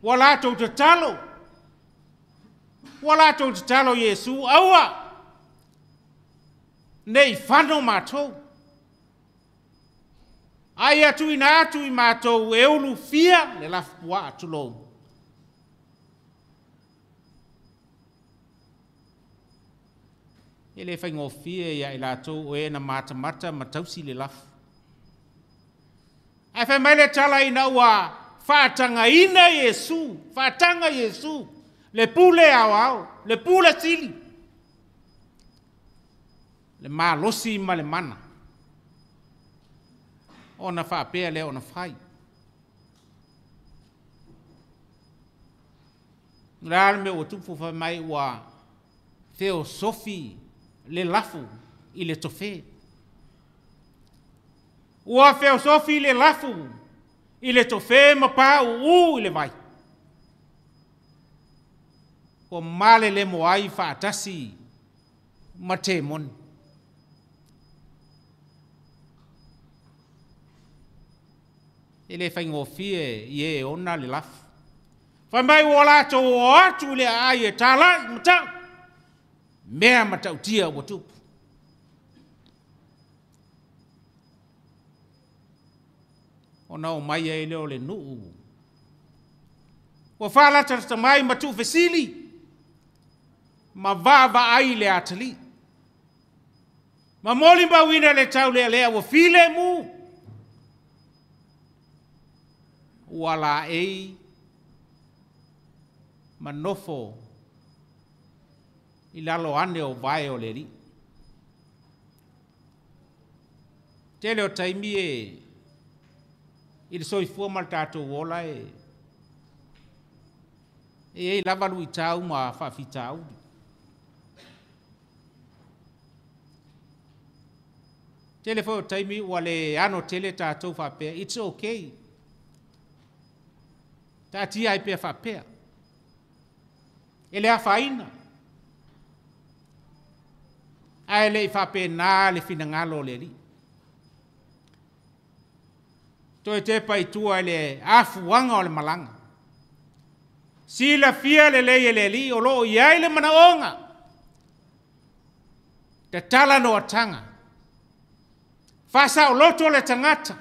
ua latou tatalo, ua latou tatalo i Iesu, aua ne i fano matou, a ia tuuina atu i matou e ulufia le lafupuaa, tulou. E le faigofie ia i latou o e na matamata ma tausi le lafu. Ae fai mai le tala ina ua faatagaina Iesu, faataga Iesu, le pule aoao, le pule sili, le malosi ma le mana, ona faapea lea ona fai. O le a le mea ua tupu? Fai mai ua feosofi le lafu i le tofe. Ua feosofi le lafu i le tofe ma pauu i le vai. Ua malelemo ai faatasi ma temoni. E le faigofie i e ona le lafu. Fai mai ua latou o atu i le aai e talai matau, mea matautia ua tupu. Ona o mai ai lea o le nuu. Ua faalatalata mai ma tuufesili ma vaavaai le atalii. Ma molimauina le taulealea ua filemu. Ua laei ma nofo I lalo ane o vae o le Alii. Tele o taimi e i le soifua ma le tatou ola e e i ai lava luitau ma faafitauli. Tele foi o taimi ua le ano tele tatou faapea, it's okay. Taatia ai pea faapea. E le afaina. Ae le i faapena le finagalo o le Alii. Toe tepa i tua i le afuaga o le malaga. Silafia lelei e le Alii o lo o i ai le manaoga. Tatala noataga. Faasaoloto le tagata.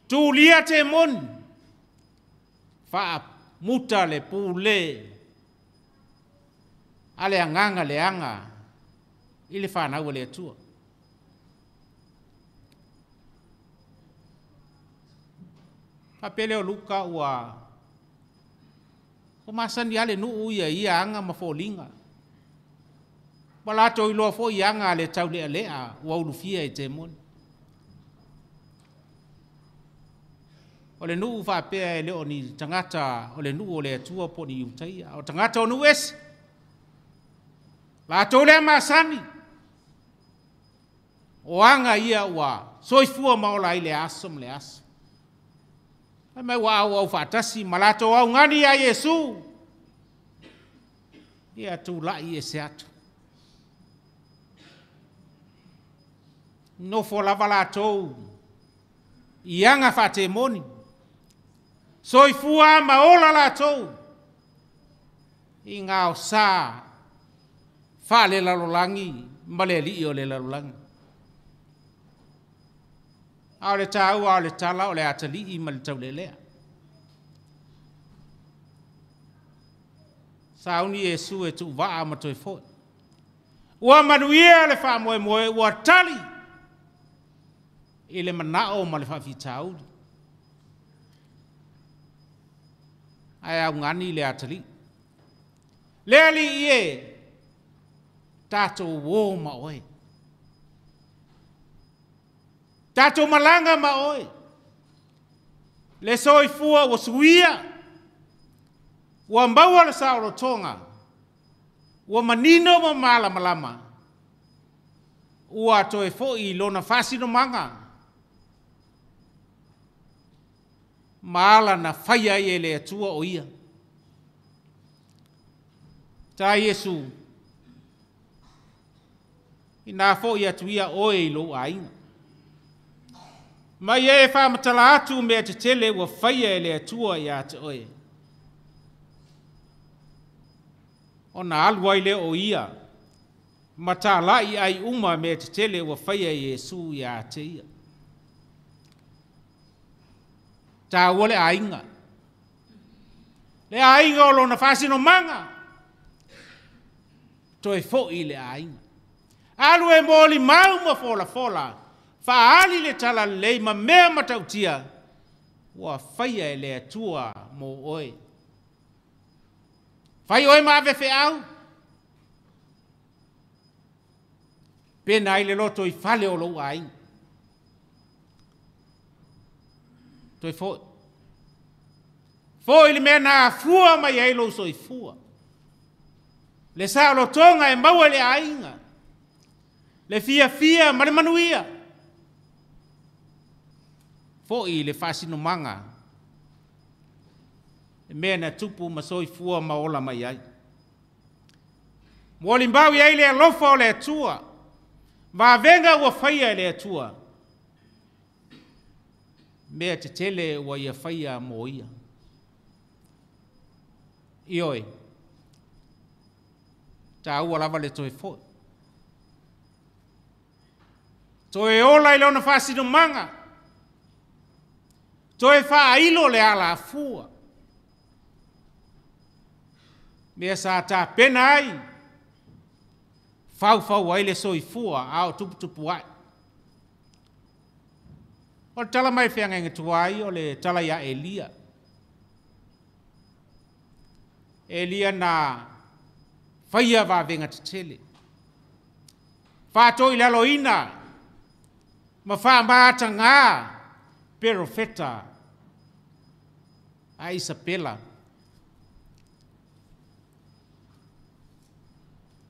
Tulia temoni. Faamuta le pule a le agaga leaga i le fanau a le Atua. Faapea lea o Luka ua masani lava le nuu ia i ia aga ma foliga. Ua latou iloa foi aga a le taulealea ua ulufia e temoni. O le nuu faapea e le o ni tagata o le nuu o le Atua po o ni Iutaia, o tagata o nuu ese. Latou lea masani, o aga ia ua soifua ma ola ai le aso ma le aso. Fai mai ua auau faatasi ma latou augani ia Iesu, ia tulai ese atu. Nofo lava latou i aga faatemoni, soifua ma ola latou i gaosa faalelalolagi ma le alii o le lalolagi. A o le taua o le tala o le atalii ma le taulealea. Sauni Iesu e tuuvaa ma toe foi. Ua manuia le faamoemoe ua tali i le manao ma le faafitauli. Ae augani le atalii. Le alii e, tatou o ma oe. Tatou malaga ma oe. Le soifua ua suia, ua maua le saolotoga, ua manino ma malamalama, ua toe foi i lona faasinomaga, ma ala na faia ai e le Atua o ia. Ta Iesu, ina foi atu ia oe i lou aiga. Mai e faamatala atu mea tetele ua faia e le Atua ia te oe. Ona alu ai lea o ia, ma talai ai uma mea tetele ua faia e Iesu ia te ia. Taua le aiga. Le aiga o lona faasinomaga. Toe foi le aiga. Alu e molimau ma folafola, faaali le talalelei ma mea matautia, ua faia e le Atua mo oe. Fai oe ma ave feau, pena ai le loto i fale o lou aiga. Toe foi. Foi le mea na afua mai ai lou soifua. Le saolotoga e maua i le aiga. Le fiafia ma le manuia. Foi le faasinomaga. Le mea na tupu ma soifua ma ola mai ai. Molimau i ai le alofa o le Atua. Vavega ua faia e le Atua. Mea tetele ua ia faia mo ia. Ioe, taua lava le toe foi. Toe ola i lona faasinomaga. Toe faailo le alafua. Mea sa tapena ai, faufau ai le soifua a o tuputupu ai. O le tala mai feagaiga tuai o le tala ia Elia. Elia na Faia vavega tetele. Faatoilaloina ma faamātagā perofeta a Isapela.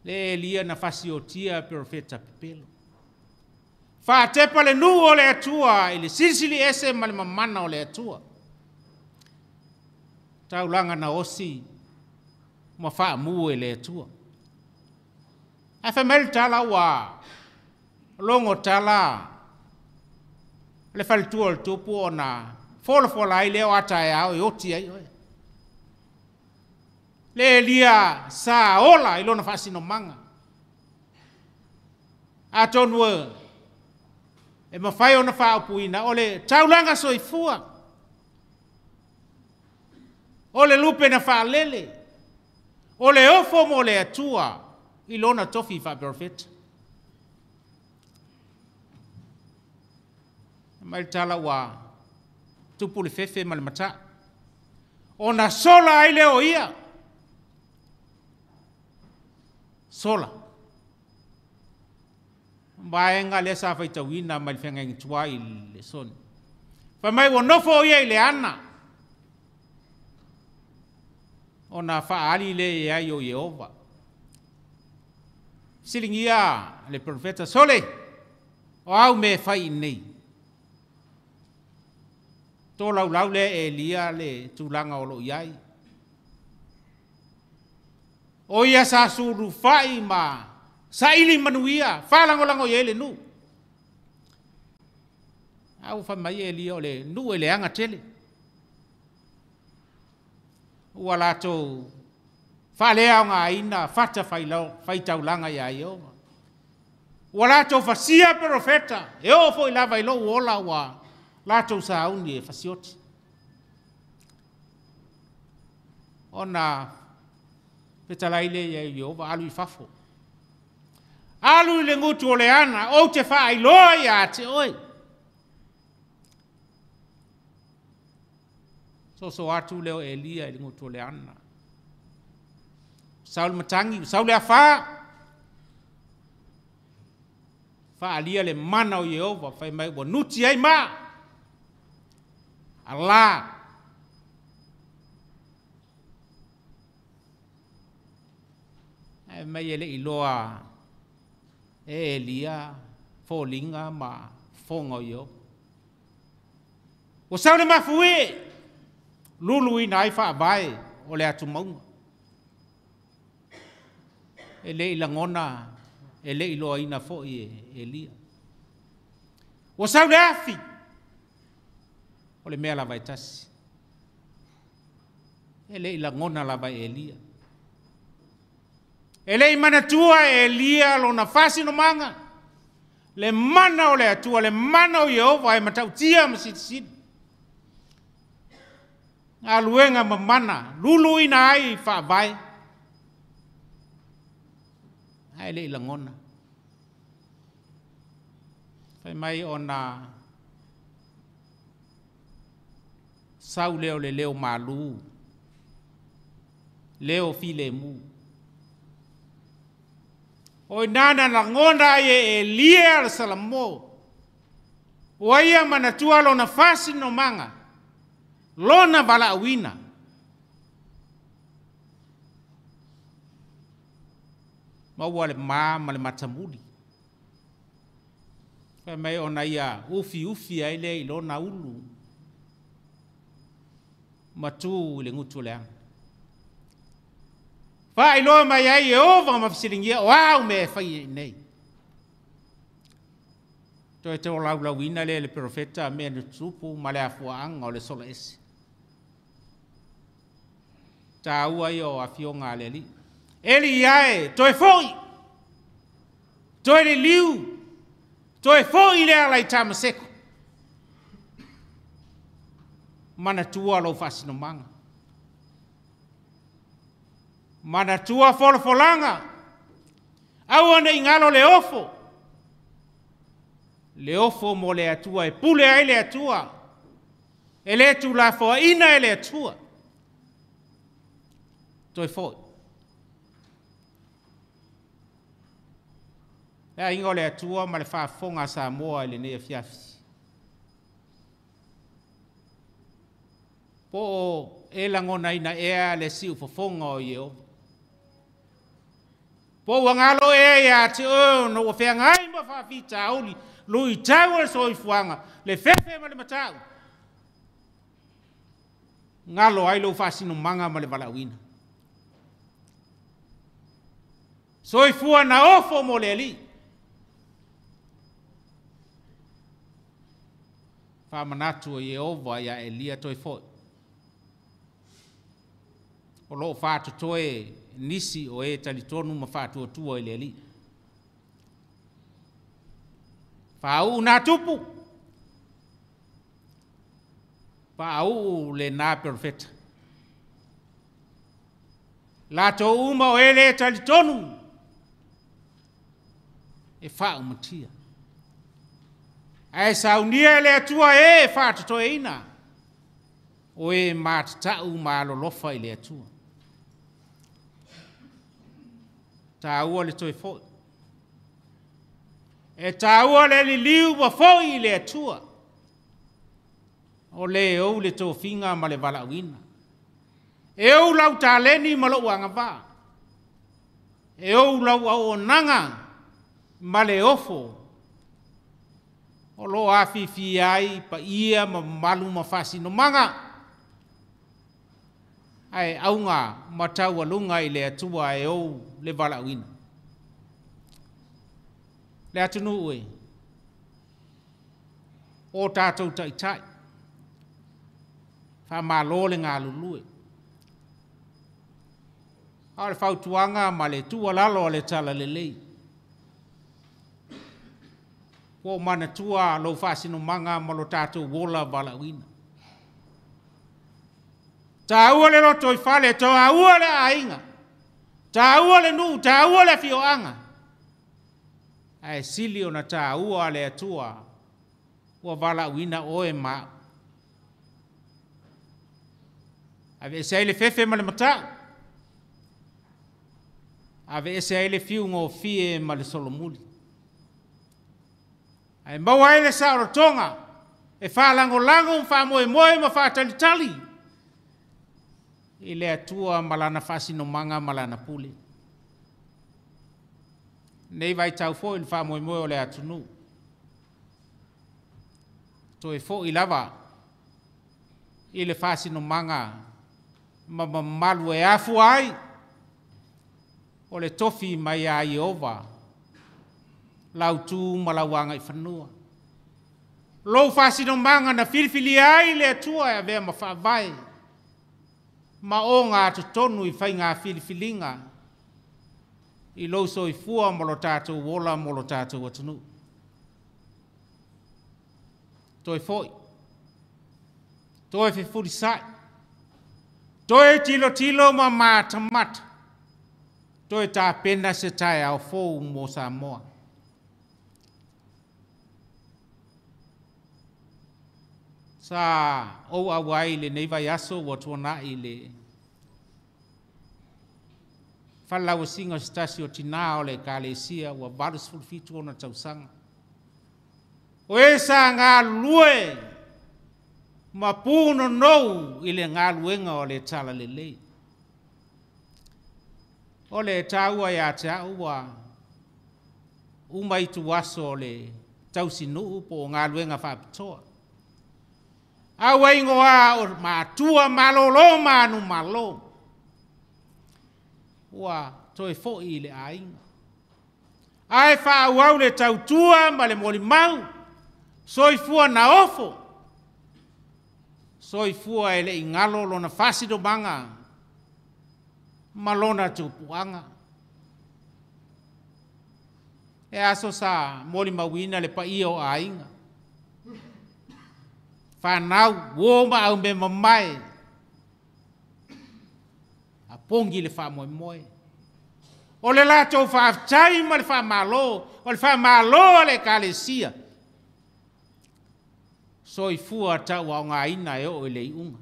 Le Elia na fasiotia perofeta pepelo. Faatepa le nuu o le Atua i le silisili ese ma le mamana o le Atua. Taulaga na osi ma faamu e le Atua. Ae fai mai le tala ua logo tala le faletua o le tupu ona folafola ai lea o a taeao e oti ai oe. Le Elia sa ola i lona faasinomaga. Atonu e mafai ona faaupuina o le taulaga soifua, o le lupe na faalele, o le ofo mo le Atua i lona tofi faaperofeta. Mai le tala ua tupu le fefe ma le matā. Ona sola ai lea o ia. Sola. Vaega lea sa faitauina mai le feagaiga tuai i le soni. Fai mai ua nofo o ia i le ana. Ona faaali lea i ai o Ieova. Fesiligia le perofeta, sole, o au mea e fai i nei. Tolaulau lea e Elia le tulaga o lo o i ai. O ia sa sulufai ma saili manuia, faalagolago i ai le nuu. A ua fai mai Elia o le nuu e leaga tele. Ua latou faaleaogaina fata faitaulaga ia Ieova. Ua latou fasia perofeta, e oo foi lava i lou ola ua latou sauni e fasioti. Ona fetalai lea ia Ieova, alu i fafo. Alu i le gutu o le ana, ou te faailoa ia te oe. Soso atu lea o Elia i le gutu o le ana. Sau le matagi, sau le afā. Faalia le mana o Ieova, fai mai ua nuti ai ma. Alā. Ae mai e le iloa e Elia foliga ma fofoga o Ieova. Ua sau le mafuie, luluina ai faavae o le atumauga. E le i lagona, e le i iloaina foi e Elia. Ua sau le afi, o le mea lava e tasi. E le i lagona lava e Elia. E le i manatua e Elia lona faasinomaga, le mana o le Atua, le mana o Ieova e matautia ma silisili. Galuega mamana, luluina ai faavae. Ae le i lagona. Fai mai ona sau lea o le leo malū, leo filemu. O ina na lagona ai e Elia le Salamo, ua ia manatua lona faasinomaga, lona valaauina. Ma ua le ma ma le matamuli. Fai mai ona ia ufi ufi ai lea i lona ulu, matu i le gutu o le ana. Faailoa mai ai Ieova ma fesiligia o au mea e fai i nei. Toe tolaulauina lea le perofeta mea na tutupu ma le afuaaga o le sola ese. Tāua ia o afioga a le Alii. Eli ia e, toe foi, toe liliu, toe foi le ala i Tamaseko. Manatua lou faasinomaga. Manatua folafolaga. Aua ne i galo le ofo. Le ofo mo le Atua e pule ai le Atua. E le tulafoaina e le Atua. Toe foi. Le aiga o le Atua ma le faafofoga a Samoa i lenei afiafi. Po o e lagonaina ea le siufofoga o Ieova. Po ua galo ea ia te oe ona ua feagai ma faafitauli, luitau o le soifuaga, le fefe ma le matau, galo ai lou faasinomaga ma le valaauina. Soifua na ofo mo le Alii. Faamanatu o Ieova ia Eliya toe foi. O loo faatotoe nisi o e talitonu ma faatuatua i le Alii. Faauu nā tupu, faauu lena perofeta. Latou uma o e le talitonu e faaumatia. Ae saunia e le Atua e faatotoeina, o e matatau ma alolofa i le Atua. Taua le toe foi. E taua le liliu ua foi i le Atua. O le ou le tofiga ma le valaauina. E ou lau taleni ma lou agavaa. E ou lau auaunaga ma le ofo. O loo afifi ai paia ma mamalu ma faasinomaga. Ae auga ma taualuga i le Atua e ou le valaauina. Le atunuu e, o tatou taitai, faamalo le galulue. A o le fautuaga ma le tuualalo a le Talalelei, ua ou manatua lou faasinomaga ma lo tatou ola valaauina. Taua le lotoifale, taua le aiga, taua le nuu, taua le afioaga, ae sili ona taua le Atua ua valaauina oe ma au. Aveese ai le fefe ma le matau, aveese ai le fiugofie ma le solomuli. Ae maua ai le saolotoga e faalagolago ma faamoemoe ma faatalitali i le Atua ma lana faasinomaga ma lana pule. Nei vaitau foi le faamoemoe o le atunuu, toe foi lava i le faasinomaga ma mamalu e afua ai o le tofi mai ia Ieova, lau tu ma lau agaifanua. Lou faasinomaga na filifilia ai le Atua e avea ma faavae ma ogatotonu i faiga filifiliga i lou soifua ma lo tatou ola mo lo tatou atunuu. Toe foi, toe fefulisai, toe tilotilo ma matamata, toe tapena se taeao fou mo Samoa. Sa ou auai i lenei vaiaso ua tuanai le falelauasiga o se tasi o tinā o le Ekalesia ua 87 ona tausaga. O e sa galulue ma punonou i le galuega o le Talalelei. O le taua ia te au ua uma ituaso o le tausinuu po o galuega faapitoa. A ua igoa o matua malolo manumalo, ua toe foi i le aiga. Ae faaauau le tautua ma le molimau, soifua na ofo, soifua e le i galo lona faasinomaga ma lona tupuaga. E aso sa molimauina le paia o aiga, fanau, uo ma aumema mamae, a pogi le faamoemoe. O le latou faafetai ma le faamalo, o le faamalo a le Ekalesia, soifua tauaogaina e oo i le iuga.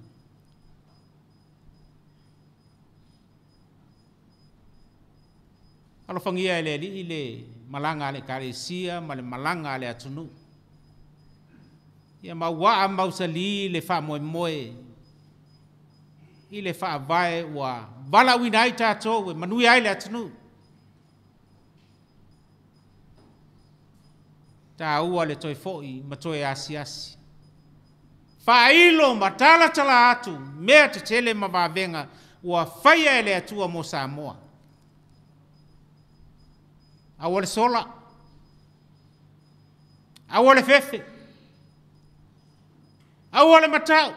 Alofagia e le Alii le malaga a le Ekalesia ma le malaga a le atunuu. Ia mauaa mausali le faamoemoe i le faavae ua valaauina ai tatou e manuia ai le atunuu. Taua le toe foi ma toe asiasi, faailo ma talatala atu mea tetele ma vavega ua faia e le Atua mo Samoa. Aua le sola, aua le fefe, aua le matau,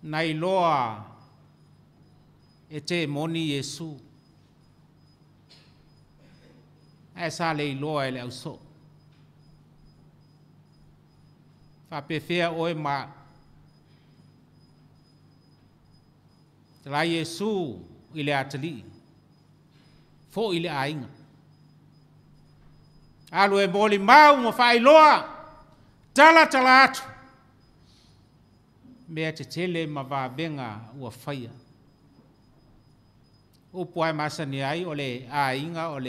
na iloa e temoni Iesu, ae sa le iloa e le ausoo. Faapefea oe ma au. Fetalai Iesu i le atalii, foi i le aiga, alu e molimau ma faailoa, talatala atu mea tetele ma vavega ua faia. O upu lava e masani ai, o le aiga o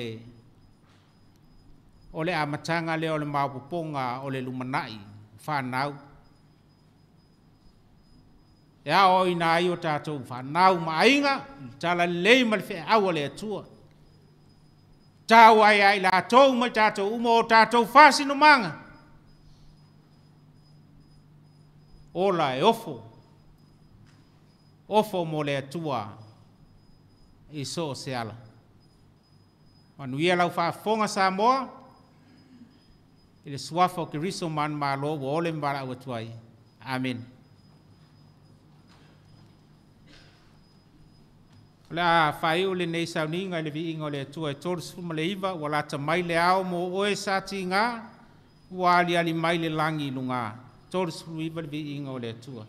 le amataga lea o le maopoopoga o le lumanai o fanau. E aoaoina ai o tatou fanau ma aiga i le talalelei ma le feau a le Atua. E tau ai ia i latou ma i tatou uma o tatou faasinomaga, ola e ofo, ofo mo le Atua i so o se ala. Manuia lau faafofoga Samoa, i le suafa o Keriso manumalo ua ole ma valaau atu ai. Amene. O le a faaiu lenei sauniga i le viiga o le Atua e 39, ua lata mai le ao mo oe sa tiga, ua aliali mai le lagi i luga. 39 le viiga o le Atua.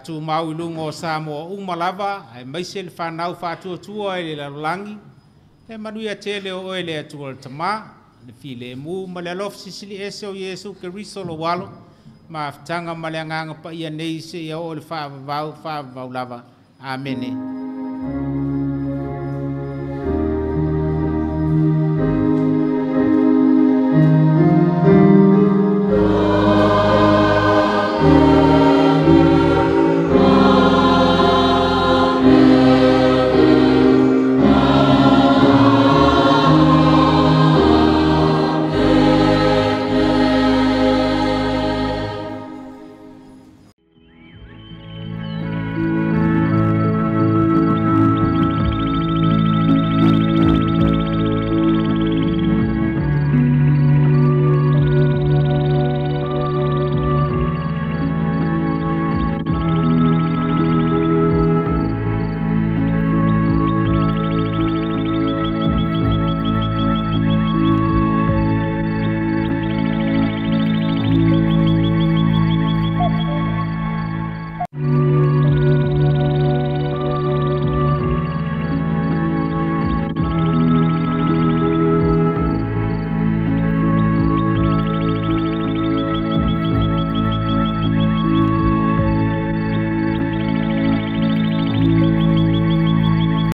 tumau i luga o Samoa uma lava, aemaise le fanau faatuatua i le lalolagi, le manuia tele o oe le Atua le Tamā, le filemu ma le alofa silisili ese o Iesu Keriso lou Alo, mafutaga ma le Agaga Paia nei seia oo i le faavavau, faavavau lava. Amene.